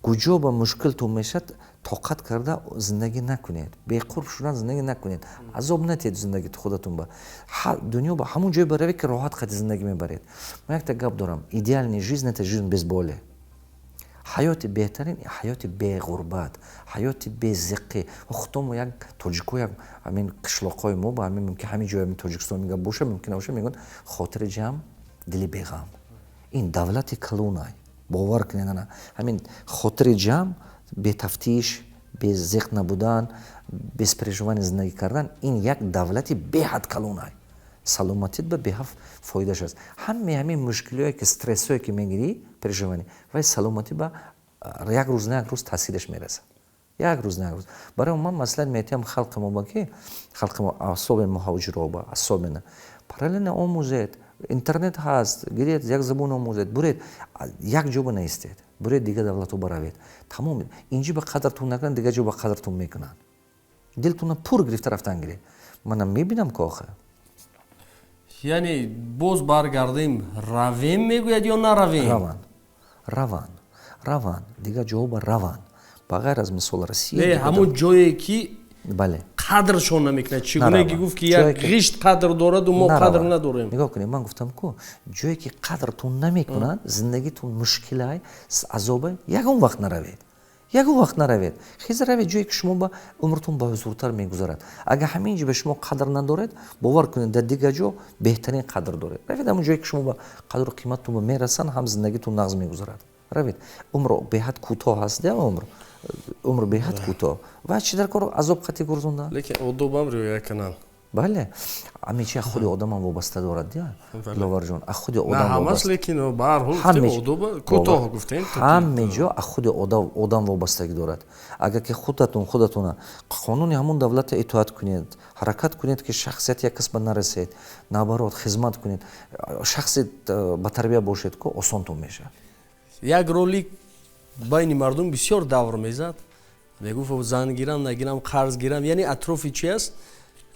куҷо ба мушкилтон мешавад, тоқат карда зиндагӣ накунед, беқурб шудан зиндагӣ накунед, азоб натиҳед зиндагии худатон ба. Дунё ба ҳамон ҷое баравед, ки роҳат қати зиндагӣ мебаред. Ман якта гап дорам: идеальная жизнь — это жизнь без боли. Ҳаёти беҳтарин — ҳаёти беғурбат, ҳаёти безиққӣ. Худомо, як тоҷико, як ҳамин қишлоқҳои мо ба ҳамин мумкин, ҳамин ҷои Тоҷикистон мегӯяд боша, мумкин набоша, мегӯянд: хотири ҷамъ, дили беғам. Ин давлати калонай, бовар кунед. Ана ҳамин хотири ҷамъ, бетафтиш, безиқ набудан, без переживания зиндагӣ кардан — ин як давлати беҳад калонай. Саломатит ба беҳад фоидаш аст. Ҳаме ҳамин мушкилиҳое ки, стрессое ки мегирӣ, переживание, вай саломатӣ ба як рӯз на як рӯз таъсираш мерасад, як рӯз на як рӯз. Барои ман маслиҳат метиҳам халқи мо ба, ки халқи мо, особенно муҳоҷироба, особенно параллельно омӯзед. Интернет ҳаст, гиред, як забон омӯзед, буред, як ҷо ба наистед, буред, дигар давлатҳо баравед. Тамом, инҷи ба қадртон накунанд, дигар ҷо ба қадртон мекунанд. Дилтона пур гирифта рафтан гиред. Манам мебинам ки охе. Яъне боз баргардем, равем мегӯяд ё наравем? Раванд, раванд, раванд, дигар ҷоба раванд, ба ғайр аз, мисол, Россия. Не, ҳамон ҷое ки бале қадршон намекунад. Чӣ гуна ки гуфт, ки як ғишт қадр дораду мо қадр надорем. Нигоҳ кунед, ман гуфтам ку, ҷое ки қадртон намекунад, зиндагитон мушкилай, азобай, ягон вақт наравед, ягон вақт наравед. Хез равед ҷое ки шумо ба умртон баҳузуртар мегузарад. Агар ҳамин ҷо ба шумо қадр надоред, бовар кунед, дар дигар ҷо беҳтарин қадр доред. Равед ҳамон ҷое ки шумо ба қадру қиматтон ба мерасанд, ҳам зиндагитон нағз мегузарад. Равед, умр беҳад кӯтоҳ аст, умр, умр беҳад кӯтоҳ. Ва чӣ дар кор азоб қатӣ гурзондан? Лекин одобам риоя кунанд. Бале, ҳамечи худи одамам вобаста дорад, дия, Диловарҷон, а худи одам. Ҳамаш, лекин ба ҳар ҳол одоба кӯтоҳ гуфтем. Ҳаме ҷо а худи одам вобастагӣ дорад. Агар ки худатон худатона қонуни ҳамон давлата итоат кунед, ҳаракат кунед, ки шахсияти як кас ба нарасед, наоборот, хизмат кунед, шахси ба тарбия бошед ку, осонтон мешавад. Як ролик байни мардум бисёр давр мезад, мегуфт: зан гирам, нагирам, қарз гирам. Яъне атрофи чи аст?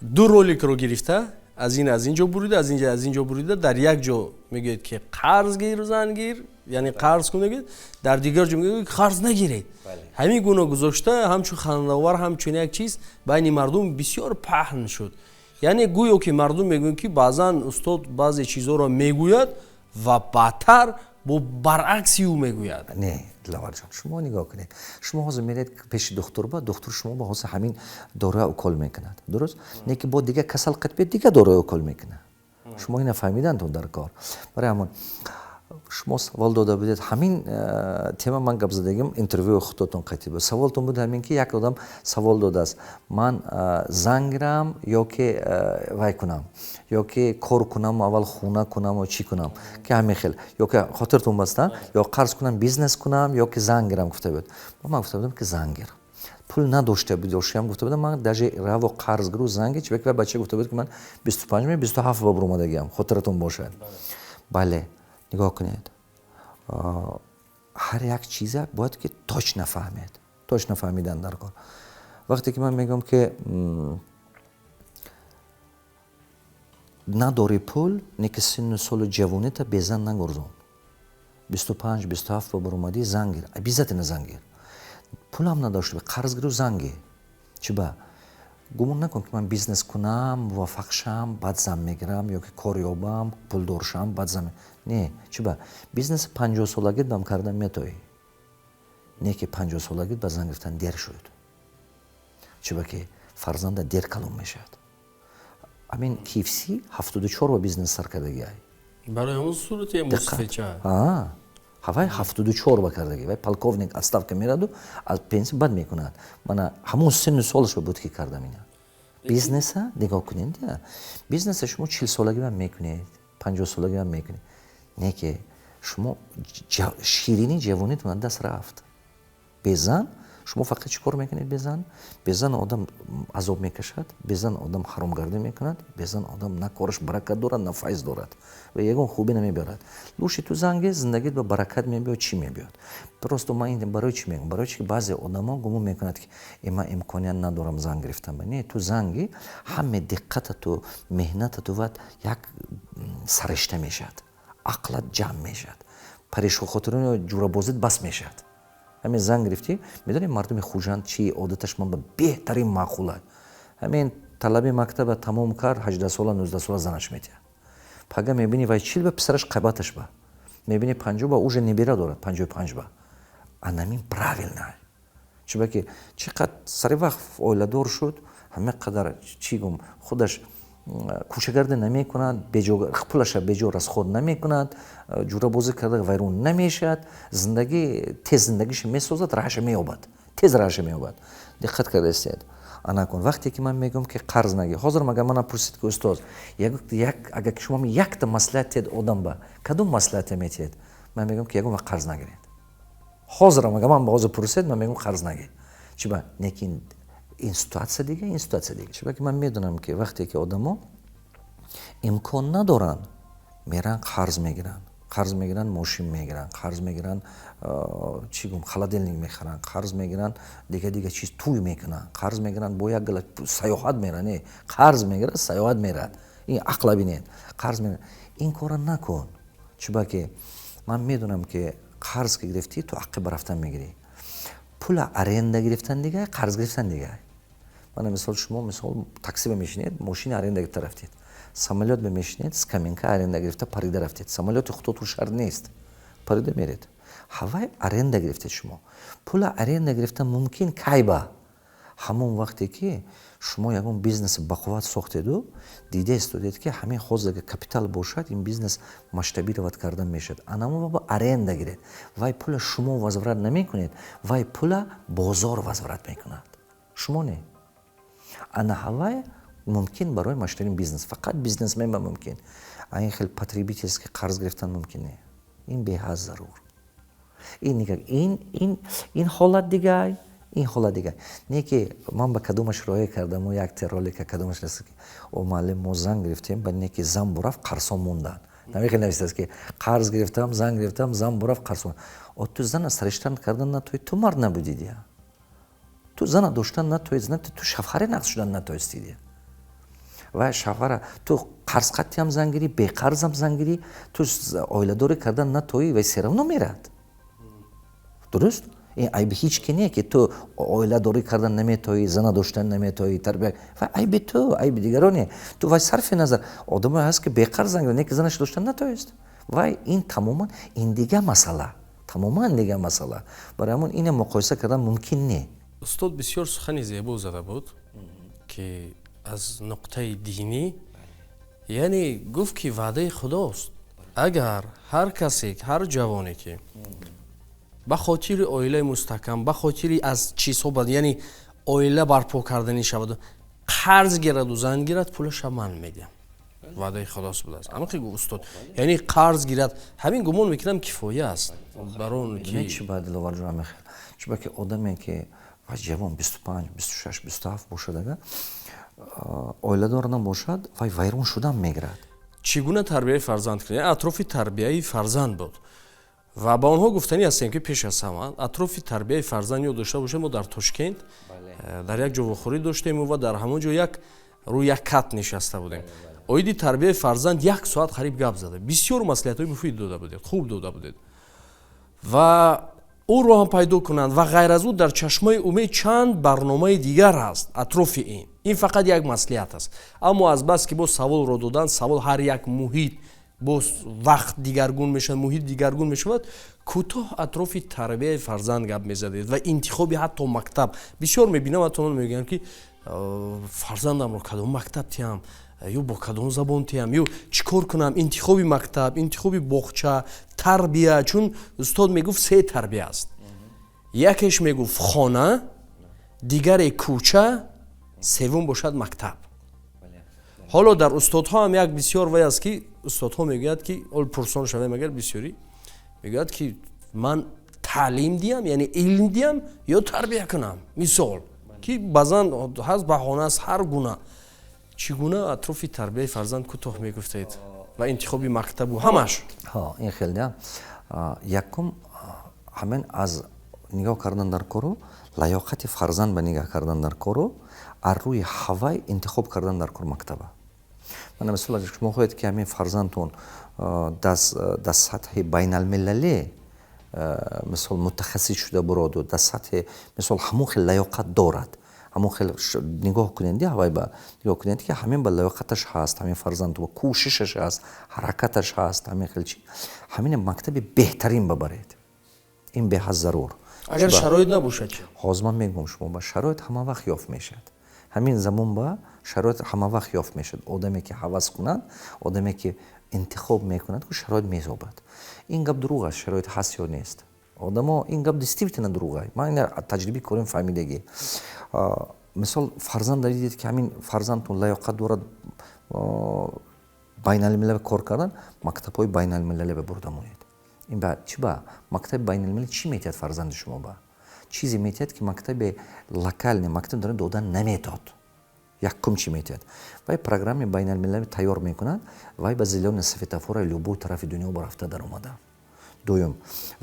Ду роликро гирифта, аз ин аз ин ҷо бурида, аз инҷа аз ин ҷо бурида, дар як ҷо мегӯяд, ки қарз гир, зан гир, яъне қарз кун мегӯяд, дар дигар ҷо мегӯяд, қарз нагиред. Ҳамин гуна гузошта, ҳамчун хандаовар, ҳамчун як чиз байни мардум бисёр паҳн шуд. Яъне гӯё ки мардум мегӯянд, ки баъзан устод баъзе чизҳоро мегӯяд ва баъдтар бо баръакси ӯ мегӯяд. Не, Диловарҷон, шумо нигоҳ кунед, шумо ҳозир меред пеши духтур, ба духтур шумо ба ҳозир ҳамин доруя укол мекунад, дуруст? Не ки бо дигар касал қат дигар доруя укол мекунад. Шумо ина фаҳмидантон дар кор. Барои ҳамон шумо савол дода будед, ҳамин тема ман гап задагим, интервюи худтон қатӣ буд. Саволтон буд ҳамин, ки як одам савол додааст: ман зан гирам ё ки вай кунам, ё ки кор кунам, аввал хона кунаму чӣ кунам, ки ҳамин хел, ё ки хотиртон баста, ё қарз кунам, бизнес кунам, ё ки зан гирам, гуфта буд. Ман гуфта будам, ки зан гир. Пул надошта будошиам, гуфта будам ман, даже раво қарз гиру, зан гир. Чибаки бача гуфта буд, ки ман 25, 27 ба буромадагиам, хотиратон бошад. Бале, нигоҳ кунед, ҳар як чиза бояд ки точно фаҳмед, точно фаҳмидан дар кор. Вақте ки ман мегӯям, ки надори пул, не ки синну солу ҷавонита безан нагурзон. 25, 27 ба буромадӣ, зан гир, обязательно зан гир. Пулам надошта, қарз гиру, зан гир. Чиба? Гумон накун, ки ман бизнес кунам, муваффақ шам, баъд зан мегирам, ё ки кор ёбам, пулдор шам, баъд зан. Не, чиба? Бизнеси 50-солагит бам кардан метоӣ, не ки 50-солагит ба зан гирифтан дер шуд. Чиба ки фарзанда дер калон мешавад. Ҳамин KFC 74 ба бизнес сар кардагиай. Барои ҳамон сурати мусфеча. Ҳавай 74 ба кардагӣ. Вай полковник, отставка мераду, аз пенсия бад мекунад. Мана ҳамон синну солашба буд, ки кардам ина бизнеса. Нигоҳ кунед, бизнеса шумо 40-солагӣ бам мекунед, 50-солагӣ бам мекунед, не ки шумо ширини ҷавонитон аз даст рафт. Безан шумо фақат чӣ кор мекунед? Безан, безан одам азоб мекашад, безан одам ҳаромгардӣ мекунад, безан одам на кораш баракат дорад, на файз дорад ва ягон хубӣ намебиёрад. Лучше ту зан гир, зиндагит ба баракат мебиёд. Чӣ мебиёд? Просто ман ин барои чӣ мегӯям? Барои чи ки баъзе одамо гумон мекунад, ки ман имконият надорам зан гирифтан. Не, ту зан гир, ҳаме диққатату меҳнатату ва як саришта мешавад, ақлат ҷамъ мешавад, парешонхотирони ҷурабозит бас мешавад. Ҳамин зан гирифтӣ, медонӣ, мардуми Хуҷанд чи одаташ ман ба беҳтарин маъқула? Ҳамин талаби мактаба тамом кард, 18 сола, 19 сола занаш метиҳад. Пага мебинӣ, вай 40 ба, писараш қабаташ ба, мебинӣ, 50 ба, уже небера дорад, 55 ба. Анамин правильно. Чунки чӣ қадр сари вақт оиладор шуд, ҳама қадар, чӣ гум, худаш кӯчагардӣ намекунад, пулаша беҷо расход намекунад, ҷурабозӣ карда вайрон намешавад, зиндагӣ тез зиндагиша месозад, раҳаша меёбад, тез раҳаша меёбад. Диққат кардаистед? Анакун, вақте ки ман мегӯям, ки қарз нагир, ҳозир магар мана пурсид, ки устоз, агар ки шумо якта маслиҳат диҳед одам ба, кадом маслиҳате метиҳед? Ман мегӯям, ки ягон вақт қарз нагиред. Ҳозирам агар ман ҳозир пурсед, ман мегӯям: қарз нагир. Чиба? Лекин ин ситуация дига, ин ситуация дига. Чиба ки ман медонам, ки вақте ки одамо имкон надоранд, меранд, қарз мегиранд, қарз мегиранд, мошин мегиранд, қарз мегиранд, чӣ гум, холодильник мехаранд, қарз мегиранд, дига дига чиз, тӯй мекунанд, қарз мегиранд, бо як гала саёҳат меранд. Не, қарз мегирад, саёҳат мерад. Ин ақла бинед, қарз ин кора накун. Чуба ки ман медонам, ки қарз ки гирифтӣ, ту ақиба рафтан мегирӣ. Пула аренда гирифтан дига, қарз гирифтан дига. Мана, мисол, шумо, мисол, такси мешинед, мошина аренда гирифта рафтед, самолёт мешинед, скамейка аренда гирифта парида рафтед. Самолёти худотун шарт нест, парида меред. Ҳавай аренда гирифтед шумо. Пула аренда гирифтан мумкин кайба? Ҳамон вақте ки шумо ягон бизнеси бақувват сохтеду дида истодед, ки ҳамин ҳозир агар капитал бошад, ин бизнес масштабировать кардан мешавад. Анамо ба аренда гиред. Вай пула шумо возврат намекунед, вай пула бозор возврат мекунад, шумо не. Ана ҳавай мумкин барои масштабный бизнес, фақат бизнесмен ба мумкин. А ин хел потребительский қарз гирифтан мумкин не, ин беҳад зарур. Ин ин ҳолат дигай, ин ҳолат дигар не. Ки ман ба кадомаш роя кардаму як ролика кадомаш раст, ки о муаллим, мо зан гирифтем, ба не ки зан бурафт, қарзҳо монданд. Намехел нависааст, ки қарз гирифтам, зан гирифтам, зан бурафт, қарз. О, ту зана сариштан кардан натои, ту мард набудидия. Ту зана доштан натои, ту шавҳаре нақс шудан натоистидия. Ва шавҳара ту қарзқаттиам зан гирӣ, беқарзам зан гирӣ, ту оиладорӣ кардан натоӣ, вай всё равно мерад. Дуруст, ин айби ҳеҷ ки не, ки ту оиладорӣ кардан наметоӣ, зана доштан наметоӣ, тарбия. Ва айби ту, айби дигароне. Ту вай сарфи назар, одамое ҳаст, ки беқарз зан гирад, не ки занаш доштан натоист. Вай ин тамоман ин дига масъала, тамоман дига масъала. Барои ҳамон ина муқоиса кардан мумкин не. Устод бисёр сухани зебо зада буд, ки аз нуқтаи динӣ, яъне гуфт, ки ваъдаи худост, агар ҳар касе, ҳар ҷавоне, ки ба хотири оилаи мустаҳкам, ба хотири аз чизҳо, яъне оила барпо карданӣ шаваду қарз гираду зан гирад, пулаша ман медиҳам, ваъдаи худост будааст. Амақи гуфт устод, яъне қарз гирад, ҳамин гумон мекунам, кифоя аст бар он ки Чи ба, Диловарҷон, амихел, чунки ки одаме ки ва ҷавон, 25, 26, 27 бошад, ага оиладор набошад, вай вайрон шудан мегирад. Чӣ гуна тарбияи фарзанд кунед? Атрофи тарбияи фарзанд буд ва ба онҳо гуфтанӣ ҳастем, ки пеш аз ҳама атрофи тарбияи фарзанд ёд дошта бошед. Мо дар Тошкент дар як ҷо вохӯрӣ доштему ва дар ҳамон ҷо як рӯи як кат нишаста будем. Оиди тарбияи фарзанд як соат қариб гап зада, бисёр маслиҳатҳои муфид дода будед, хуб дода будед ва ӯро ҳам пайдо кунанд. Ва ғайр аз ӯ дар Чашмаи умед чанд барномаи дигар ҳаст атрофи ин. Ин фақат як маслиҳат аст, аммо аз бас ки боз саволро доданд, савол ҳар як муҳит, боз вақт дигаргун мешавад, муҳит дигаргун мешавад. Кӯтоҳ атрофи тарбияи фарзанд гап мезадед ва интихоби ҳатто мактаб. Бисёр мебинам, ҳатто ман мегӯям, ки фарзандамро кадом мактаб тиҳам ё бо кадом забон тиҳам ё чӣ кор кунам, интихоби мактаб, интихоби боғча, тарбия. Чун устод мегуфт, се тарбия аст: якеш мегуфт хона, дигаре кӯча, севум бошад мактаб. Ҳоло дар устодҳо ҳам як бисёр вай аст, ки устодҳо мегӯяд, ки ол пурсон шавем агар, бисёрӣ мегӯяд, ки ман таълим диҳам, яъне илм диҳам ё тарбия кунам. Мисол, ки баъзан ҳаст, баҳона аст ҳар гуна. Чӣ гуна атрофи тарбияи фарзанд кӯтоҳ мегуфтед ва интихоби мактабу ҳамаш? Ин хел якум, ҳамин аз нигоҳ кардан дар кору лаёқати фарзанд ба нигоҳ кардан дар кору аз рӯи ҳавай интихоб кардан дар кор мактаба. Мана, мисол, агар шумо хоҳед, ки ҳамин фарзандтон дар сатҳи байналмилалӣ, мисол, мутахассис шуда буроду, дар сатҳи, мисол, ҳамон хел лаёқат дорад, ҳамон хел нигоҳ кунед, ҳавай ба нигоҳ кунед, ки ҳамин ба лаёқаташ ҳаст, ҳамин фарзанд кӯшишаш ҳаст, ҳаракаташ ҳаст, ҳамин хел чи, ҳамин мактаби беҳтарин бабаред. Ин беҳад зарур. Агар шароит набошад чи? Ҳозир ман мегӯям, шумо ба шароит ҳама вақт ёфт мешавад. Ҳамин замон ба шароит ҳама вақт ёфт мешавад. Одаме ки ҳавас кунад, одаме ки интихоб мекунад, ку шароит меёбад. Ин гап дурӯғ аст, шароит ҳаст ё нест. Одамо, ин гап действительно дурӯғ аст. Ман ина таҷрибаи корим фаҳмидагӣ. Мисол, фарзанда дидед, ки ҳамин фарзандтон лаёқат дорад байналмилал кор кардан, мактабҳои байналмилалӣ ба бурда монед. Ин ба чӣ? Ба мактаби байналмилалӣ чӣ метиҳад фарзанди шумо? Ба чизе метиҳад, ки мактаби локальный мактаб дора додан наметод. Якум, чӣ метиҳад? Вай программаи байналмилалӣ тайёр мекунад, вай ба зелёный светофора любой тарафи дунё ба рафта даромада. Дуюм,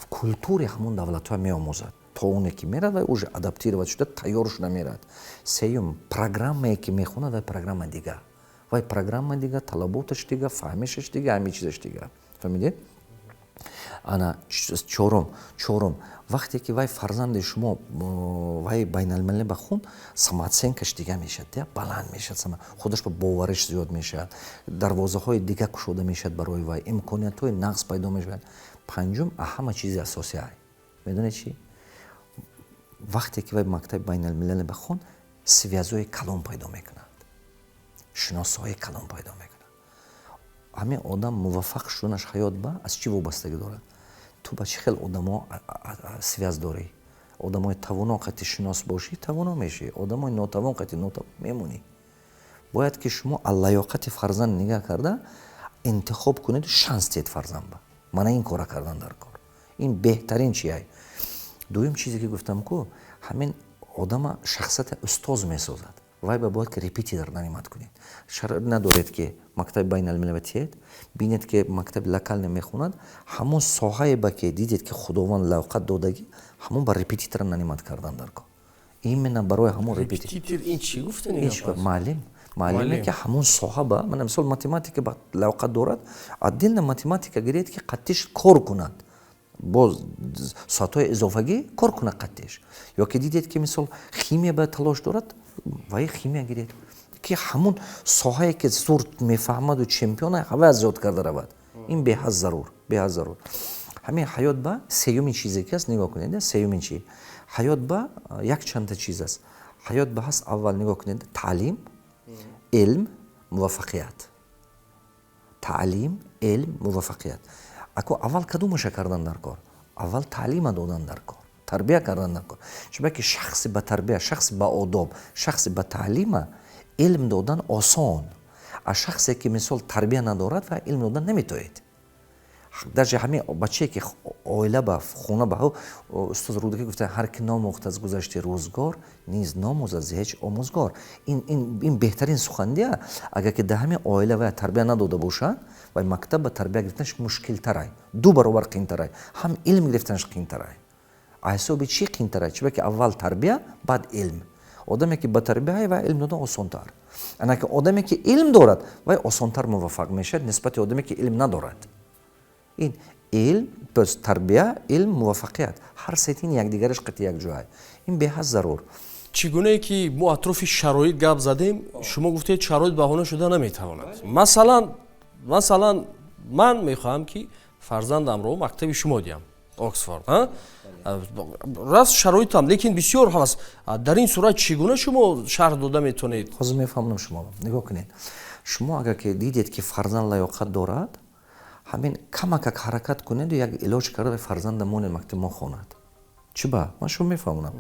культури ҳамон давлатҳо меомӯзад. То оне ки мерад, вай уже адаптировать шуда, тайёр шуда мерад. Сеюм, программае ки мехонад, вай программа дигар. Вай программа дига, талаботаш дига, фаҳмишаш дига, ҳамин чизаш дига, фаҳмидед? Ана чорум, вақте ки вай фарзанди шумо вай байналмилалӣ ба хун, самооценкаш дига мешавад, баланд мешавад, худаш ба бовариш зиёд мешавад, дарвозаҳои дига кушода мешавад барои вай, имкониятҳои нағз пайдо мешавад. Панҷум, ҳама чизи асосӣ ай, медонед чӣ? Вақте ки вай мактаби байналмилалӣ ба хон, связьҳои калон пайдо мекунад, шиносҳои калон пайдо мекунад. Ҳамин одам муваффақ шуданаш ҳаёт ба аз чӣ вобастагӣ дорад? Ту ба чӣ хел одамо связь дорӣ. Одамои тавоно қати шинос бошӣ, тавоно мешавӣ, одамои нотавон қати нотавон мемонӣ. Бояд ки шумо аз лаёқати фарзанд нигаҳ карда интихоб кунед, шанс диҳед фарзанд ба. Мана ин кора кардан дар кор, ин беҳтарин чи ай. Дуюм чизе ки гуфтам ку, ҳамин одама шахсияти устоз месозад. Вай ба бояд ки репетитор нанимать кунед. Шароит надоред, ки мактаби байналмилалӣ тиед, бинед, ки мактаби локальный мехонад, ҳамон соҳае ба ки дидед, ки Худованд лаёқат додагӣ, ҳамон ба репетитора нанимать кардан дар кор, именно барои ҳамон. Репетитор ин чӣ гуфтани? Муаллим, муаллиме, ки ҳамон соҳа ба, мана мисол, математика ба лаёқат дорад, отдельно математика гиред, ки қаттиш кор кунад, боз соатҳои изофагӣ кор кунад қаттиш. Ё ки дидед, ки мисол химия ба талош дорад, вай химия гиред, ки ҳамон соҳае ки зур мефаҳмаду чемпиона, ҳавай зиёд карда равад. Ин беҳад зарур, беҳад зарур. Ҳамин ҳаёт ба сеюмин чизе ки аст, нигоҳ кунед, сеюмин чи ҳаёт ба якчанда чиз аст. Ҳаёт ба ҳаст, аввал нигоҳ кунед: таълим, илм, муваффақият. Таълим, илм, муваффақият. Ако аввал кадомаша кардан дар кор? Аввал таълима додан дар кор, тарбия кардан дар кор. Чунки шахси ба тарбия, шахси ба одоб, шахси ба таълима илм додан осон. А шахсе ки мисол тарбия надорад, ва илм додан наметоед. Даже ҳамин бачае ки оила ба хона ба, устоз Рӯдакӣ гуфта: «Ҳар ки номӯхт аз гузашти рӯзгор, низ номӯзад зи ҳеҷ омӯзгор». Ин беҳтарин сухандия. Агар ки дар ҳамин оила вая тарбия надода бошад, вай мактаб ба тарбия гирифтанаш мушкилтарай, ду баробар қиинтарай, ҳам илм гирифтанаш қиинтарай. А ҳисоби чӣ қиинтарай? Чунки аввал тарбия, баъд илм. Одаме ки ба тарбия, вай илм додан осонтар. Анаки одаме ки илм дорад, вай осонтар муваффақ мешавад нисбати одаме ки илм надорад. Ин илм, то есть тарбия, илм, муваффақият, ҳар сетин якдигараш қати якҷоя. Ин беҳад зарур. Чӣ гунае ки мо атрофи шароит гап задем, шумо гуфтед, шароит баҳона шуда наметавонад. Масалан, ман мехоҳам, ки фарзандамро мактаби шумо диҳам, Оксфорд, раст, шароитам лекин бисёр ҳаст. Дар ин сурат чӣ гуна шумо шарҳ дода метавонед? Ҳозир мефаҳмам шумо. Нигоҳ кунед, шумо агар ки дидед, ки фарзанд лаёқат дорад, ҳамин камакак ҳаракат кунеду як илоҷ карда фарзанда монед, мактаби мо хонад. Чӣ ба? Ман шумо мефаҳмонам.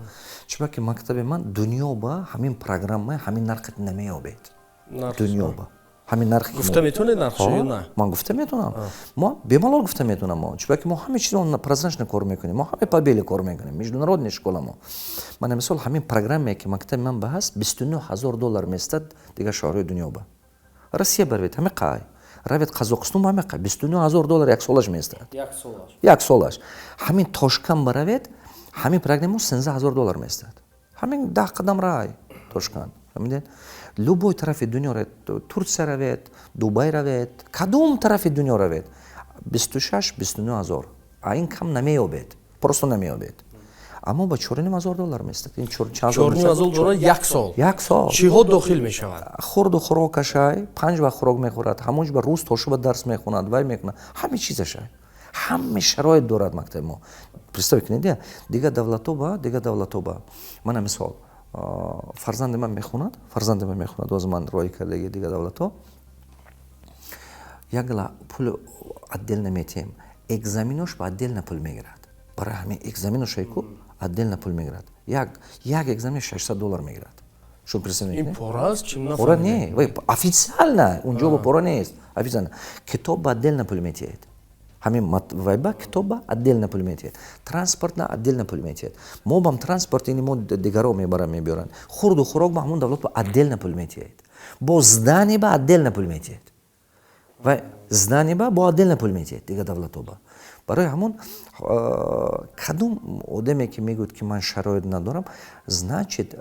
Чӣ ба ки мактаби ман дунё ба ҳамин программа, ҳамин нархат намеёбед. Дунё ба ҳамин нарх. Гуфта метавонед нархшо ё на? Ман гуфта метавонам, мо бемалол гуфта метавонам. Мо чунки мо ҳама чизро прозрачно кор мекунем, мо ҳама по белой кор мекунем, международный школа мо. Мана мисол, ҳамин программае ки мактаби ман ба ҳаст, 29 000 доллар местад. Дигар шаҳрҳои дунё ба, Россия барвед, ҳами қай, равед Қазоқистон, ҳами қай, 29 000 доллар як солаш местад, як солаш. Ҳамин Тошканд баравед, ҳамин программа 13 000 доллар местад. Ҳамин 10 қадам рай Тошканд, фаҳмидед? Любой тарафи дунё равед, Турсия равед, Дубай равед, кадом тарафи дунё равед, 26, 29 ҳазор, а ин кам намеёбед, просто намеёбед. Аммо ба 4500 доллар местад. Ин 4500 доллар як сол? Як сол. Чиҳо дохил мешавад? Хӯрду хӯрокашай, панҷ вақт хӯрок мехӯрад, ҳамонҷ ба рӯз то шуба дарс мехонад, вай мекунад, ҳаме чизашай, ҳаме шароит дорад мактаби мо. Представь кунед, дигар давлато ба, дигар давлато ба, мана мисол, фарзанди ман мехонад, фарзанди ман мехонад, оз ман роҳӣ кардаги дигар давлатҳо, як гала пул отдельно метиҳем, экзаменош ба отдельно пул мегирад. Барои ҳамин экзаменошай ку отдельно пул мегирад, як экзамен 600 доллар мегирад. Шумо представь. Ин пора аст? Чӣ? Пора не, официально унҷо ба пора нест, официально. Китоб ба отдельно пул метиҳед, ҳамин вайба китобба отдельно пул метиҳед, транспортна отдельно пул метиҳед. Мо бам транспорт ини мо дигаро мебаранд, мебиёранд. Хӯрду хӯрок ба ҳамон давлат ба отдельно пул метиҳед, бо здание ба отдельно пул метиҳед, ва здание ба бо отдельно пул метиҳед дигар давлатҳо ба. Барои ҳамон кадом одаме, ки мегӯяд, ки ман шароит надорам, значит,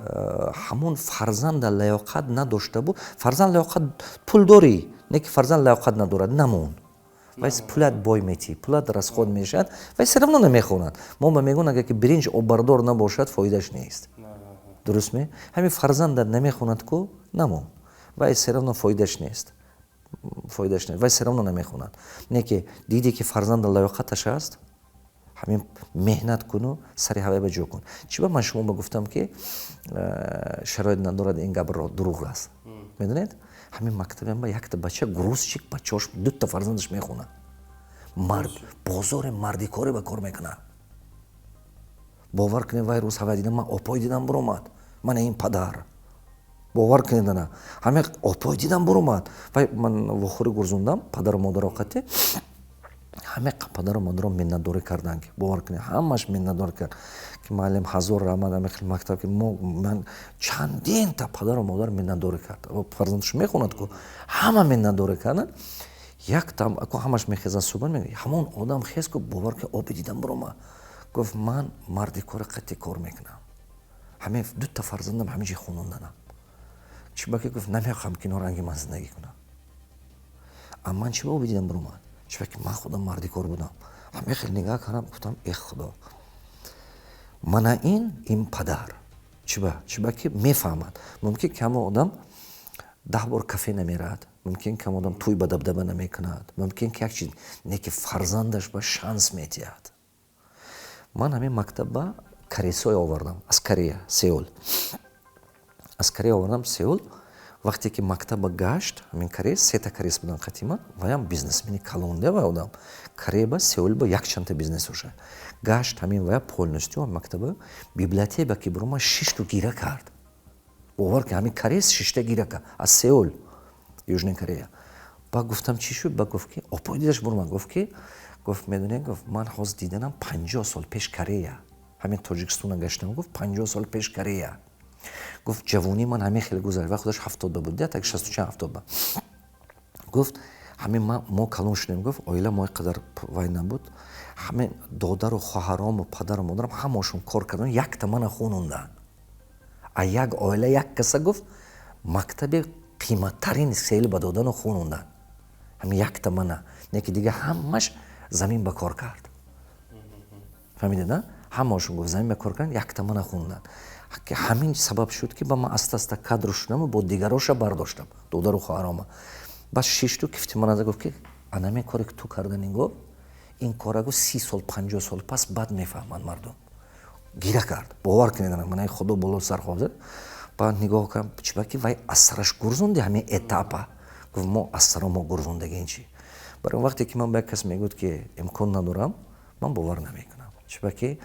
ҳамон фарзанда лаёқат надошта буд. Фарзанд лаёқат, пул дорӣ, не ки фарзанд лаёқат надорад, намон. Вай пулат бой метӣ, пулат расход мешавад, вай все равно намехонад. Мо ба мегӯн, агар ки биринҷ оббардор набошад, фоидаш нест. Дуруст ме? Ҳамин фарзандат намехонад ку, намон, вай все равно фоидаш нест, фоидаш нест, вай все равно намехонад. Не ки дидӣ, ки фарзанда лаёқаташ аст, ҳамин меҳнат куну сари ҳавай ба ҷо кун. Чӣ ба ман шумо ба гуфтам, ки шароит надорад, ин гапро дурӯғ аст. Медонед, ҳамин мактабам ба якта бача грузчик, бачаош, дута фарзандаш мехонад, мард бозори мардикоре ба кор мекунад. Бовар кунед, вай рӯз ҳавай дидам, ман опой дидам буромад. Мана ин падар, бовар кунед, ана ҳамин опой дидам буромад. Вай ман вохӯрӣ гурзондам падару модаро қатӣ. Ҳаме падару модаро миннатдорӣ карданд, ки бовар кунед, ҳамаш миннатдорӣ кард, ки муаллим, ҳазор раҳмат, ҳаме хел мактаб, ки мо ман чандинта падару модар миннатдорӣ кард. Фарзандаш мехонад ку, ҳама миннатдорӣ карданд. Яктам ако ҳамаш мехезад субҳ, ҳамон одам хез ку, бовар ки, оби дидам буромад. Гуфт: «Ман мардикори қатъи кор мекунам, ҳамин дута фарзандам ҳамин ҷи хононданам. Чӣ ба ки, гуфт, намехоҳам ки норанги ман зиндагӣ кунам». А ман чӣ ба оби дидам буромад? Чӣ ки ман худам мардикор будам. Ҳамин хел нигаҳ кардам, гуфтам: «Э худо, мана ин падар». Чӣ ба ки мефаҳмад, мумкин ки ҳамон одам 10 бор кафе намерад, мумкин ки ҳамон одам тӯй ба дабдаба намекунад, мумкин ки як чиз не, ки фарзандаш ба шанс метиҳад. Ман ҳамин мактабба корейсое овардам аз Корея, Сеул, аз Корея овардам, Сеул. Вақте ки мактаба гашт, ҳамин кореец, сета кореец будан қатима. Ваям бизнесмени калонде, вай одам Кореяба, Сеулба якчандта бизнес доша. Гашт ҳамин вая полностью мактаба, библиотека ки бурома, шишту гира кард. Бовар ки, ҳамин кореец шишта гира кард аз Сеул, Южная Корея. Ба гуфтам: «Чӣ шуд?» Ба гуфт, ки опой дидаш бурома, гуфт, ки гуфт: «Медонед, гуфт, ман ҳозир диданам 50 сол пеш Корея, ҳамин Тоҷикистона гаштам, гуфт, 50 сол пеш Корея, гуфт, ҷавонии ман ҳамин хеле гузашт». Ва худаш 70-ба буд, так шасту чанд, 70-ба. Гуфт: «Ҳамин мо калон шудем, гуфт, оила мо қадар вай набуд. Ҳамин додару хоҳарому падару модарам ҳамашон кор кардан, якта мана хонондан. А як оила як каса, гуфт, мактаби қиматтарин Сеул ба додану хонондан, ҳамин якта мана. Не ки дига ҳамаш замин ба кор кард». Фаҳмидед, на? Ҳамаошон, гуфт, замин ба кор кард, якта мана хондан. Ҳамин сабаб шуд, ки ба ман аста аста кадр шудаму бо дигароша бардоштам, додару хоҳарома. Баъд шишту кифти мана гуфт, ки анамин коре ки ту кардани, гуфт, ин кора, гуфт, 30 сол, 50 сол пас баъд мефаҳманд мардум. Гира кард. Бовар кунед, манаи худо боло сар ҳозир. Баъд нигоҳ кардам, чиба ки вай аз сараш гурзонди ҳамин этапа. Гуфт: «Мо аз саро мо гурзондаги ин чи». Барои вақте ки ман ба як кас мегӯяд, ки имкон надорам, ман бовар намекунам. Чиба ки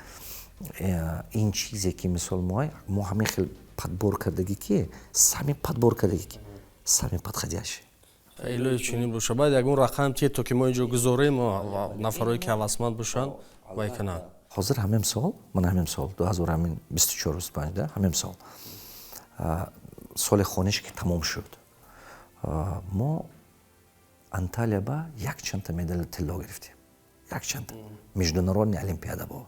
ин чизе ки мисол мо ҳамин хел подбор кардагӣ, ки самый подбор кардагӣ, ки самый подходящий. Илоҳи чунин боша. Баъд ягон рақам тие, то ки мо инҷо гузорем, нафарое ки ҳавасманд бошанд, вай кунанд. Ҳозир ҳамин сол, ман ҳамин сол 2024, 25 да, ҳамин сол, соли хониш ки тамом шуд, мо Анталия ба якчандта медали тилло гирифтем, якчандта международный олимпиада бо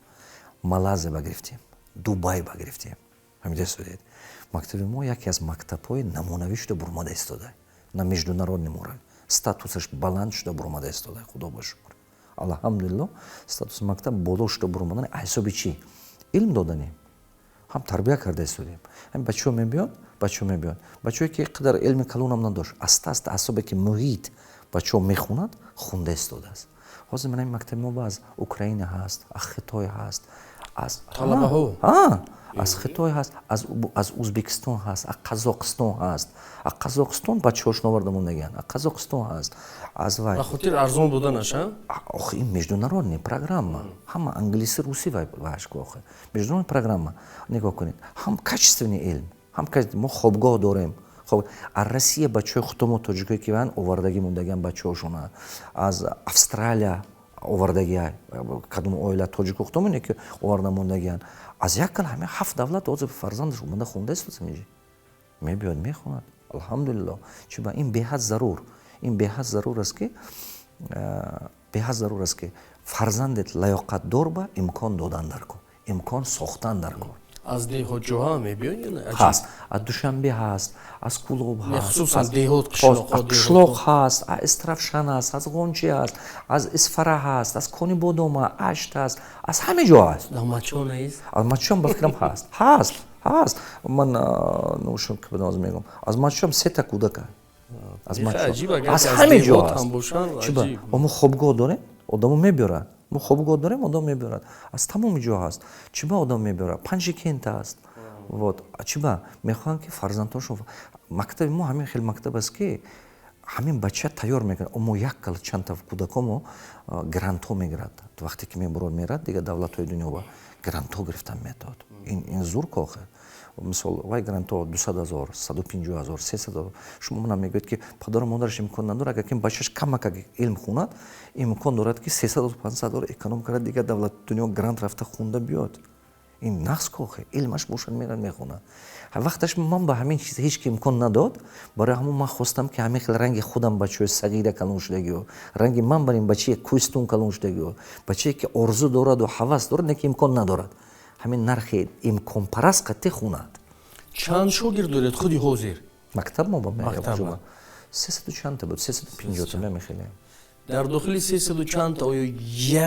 Малайзия ба гирифтем, Дубай ба гирифтем. Ҳамида истодед, мактаби мо яке аз мактабҳои намунавӣ шуда бурмада истода, на международный уровень статусаш баланд шуда бурмада истода. Худо ба шукр, алҳамдулилло, статуси мактаб боло шуда бурмадан. Ҳисоби чӣ? Илм доданем, ҳам тарбия карда истодем. Ҳам бачаҳо мебиёд, бачаҳо мебиёд, бачаҳое ки қадар илми калонам надошт, аста аста ҳисобе ки муҳит бачаҳо мехонад, хунда истодааст. Ҳозир мана мактаби мо ба аз Украина ҳаст, аз Хитой ҳаст, аз талабаҳо. Аз Хитой ҳаст, аз Узбекистон ҳаст, аз Қазоқистон ҳаст. Аз Қазоқистон бачаҳошон оварда мондагианд, аз Қазоқистон ҳаст, аз вай. Ба хотир арзон буданаш, а? Охи, ин международный программа, ҳама англиси, руси вайшку. Охи, международный программа, нигоҳ кунед, ҳам качественный илм, ҳам мо хобгоҳ дорем. Аз Россия бачаҳои худомо, тоҷикое ки ван овардагӣ мондагиан бачаҳошона, аз Австралия овардагия, кадом оила тоҷику худомоне ки оварда мондагиан, аз як кал ҳамин ҳафт давлат ҳозир фарзандаш омада хонда истода, инҷи мебиёд, мехонад. Алҳамдулилло. Чуба ин беҳад зарур, ин беҳад зарур аст, ки беҳад зарур аст, ки Фарзандет лаёқатдор ба имкон додан дар кор, имкон сохтан дар кор. Аз деҳот ҷоҳа мебиёд ё не? Ҳаст, аз Душанбе ҳаст, аз Кӯлоб ҳаст. Хусусан деҳот. Қишлоқ ҳаст, аз Истаравшан ҳаст, аз Ғончи ҳаст, аз Исфара ҳаст, аз Конибодом, Ашт ҳаст, аз ҳама ҷо ҳаст. Мачо нест? Аз Мачом, ба фикрам, ҳаст, ҳаст, ҳаст. Ман нушум ки будам, мегӯям, аз Мачом сета кӯдака. Аз Мачо, аз ҳама ҷо ҳаст. Чиба мо хобгоҳ дорем, одамо мебиёрад. Мо хобгоҳ дорем, одам мебиёрад, аз тамоми ҷо ҳаст. Чиба одам мебиёрад? Панҷакент ҳаст. Вот чиба мехоҳанд, ки фарзандҳошон. Мактаби мо ҳамин хел мактаб аст, ки ҳамин бача тайёр мекунад. Мо як кал чандта кӯдакомо грантҳо мегирад. Вақте ки мебурад, мерад дигар давлатҳои дунё ба грантҳо гирифтан метавад. Ин зур кохе. Мисол, вай грантҳо 200 000, 150 000, 300 000. Шумо мана мегӯед, ки падару модараш имкон надорад. Агар ки бачаш камака илм хунад, имкон дорад, ки 300, 500 000 эконом карда, дигар давлати дунё грант рафта хунда биёд. Ин нағз кохе, илмаш бошад, мерад, мехонад. Вақташ ман ба ҳамин чиз ҳеҷ ки имкон надод. Барои ҳамон ман хостам, ки ҳамин хел ранги худам бачаҳои сағира калон шудагиё, ранги ман бар ин бачаи кӯҳистон калон шудагиё, бачае ки орзу дораду ҳавас дорад, не ки имкон надорад, ҳамин нархи имконпараст қатъи хунад. Чанд шогирд доред худи ҳозир? Мактаб мо ба 300 чандта буд, 350-та мемехелем. Дар дохили 300 чандта оё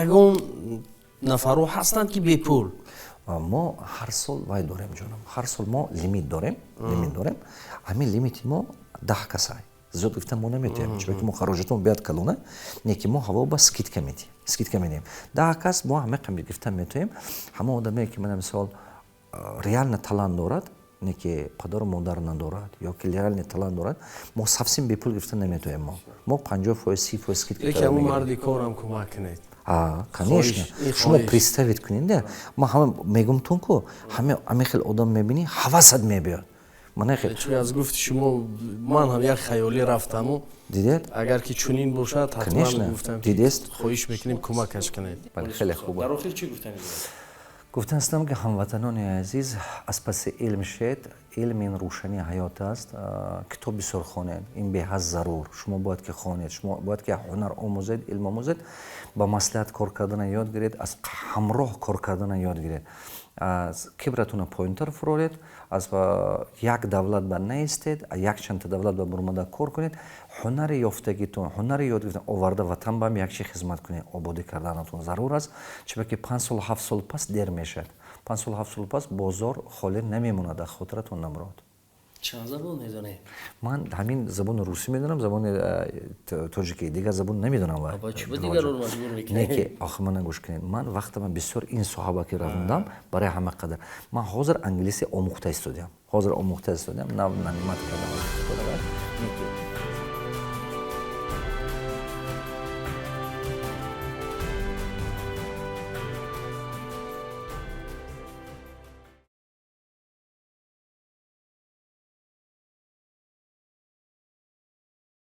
ягон нафарҳо ҳастанд, ки бепул? Мо ҳар сол вай дорем, ҷонам, ҳар сол мо лимит дорем, лимит дорем. Ҳамин лимити мо 10 касай, зиёд гуфтан мо наметавонем, чунки мо хароҷотон биёд калона. Не ки мо ҳаво ба скидка медиҳем, скидка медиҳем. 10 кас мо ҳама қам гирифтан метавонем. Ҳама одаме, ки мана мисол реально талант дорад, не ки падару модар надорад ё ки реально талант дорад, мо совсем бепул гирифтан наметавонем. Мо 50%, 30% скидка. Лекин ҳамун марди корам кӯмак кунед. Конечно, шумо представить кунед, да, ман ҳама мегумтун ку ҳама хел одам мебинӣ, ҳавасат мебиёд. Чун аз гуфти шумо ман ҳам як хаёлӣ рафтаму. Дидед? Агар ки чунин бошад, ҳатман гуфтам, дидест. Хоҳиш мекунем, кӯмакаш кунед. Бале, хеле хуб. Дар охир чӣ гуфтанӣ? Гуфтан ҳастам, ки ҳамватанони азиз, аз паси илм шед. Илм ин рӯшании ҳаёт аст. Китоб бисёр хонед, ин беҳад зарур. Шумо бояд ки хонед, шумо бояд ки ҳунар омӯзед, илм омӯзед, ба маслиҳат кор кардана ёд гиред, аз ҳамроҳ кор кардана ёд гиред, аз кибратуна поинтар фуроред, аз як давлат ба наистед, якчандта давлат ба бурмада кор кунед. Ҳунари ёфтагитон, ҳунари ёд гирифтан оварда, ватан ба як чи хизмат кунед, ободӣ карданатон зарур аст. Чунки 5 сол, 7 сол пас дер мешавад. 5 сол, 7 сол пас бозор холӣ намемонад, дар хотиратон намрод. Чанд забон медонед? Ман ҳамин забони русӣ медонам, забони тоҷикӣ, дигар забон намедонам. Не ки охи, мана гӯш кунед, ман вақтама бисёр ин соҳаба ки равондам, барои ҳама қадар ман ҳозир англисӣ омӯхта истодиам, ҳозир омӯхта истодиам, нав нанимать кардам.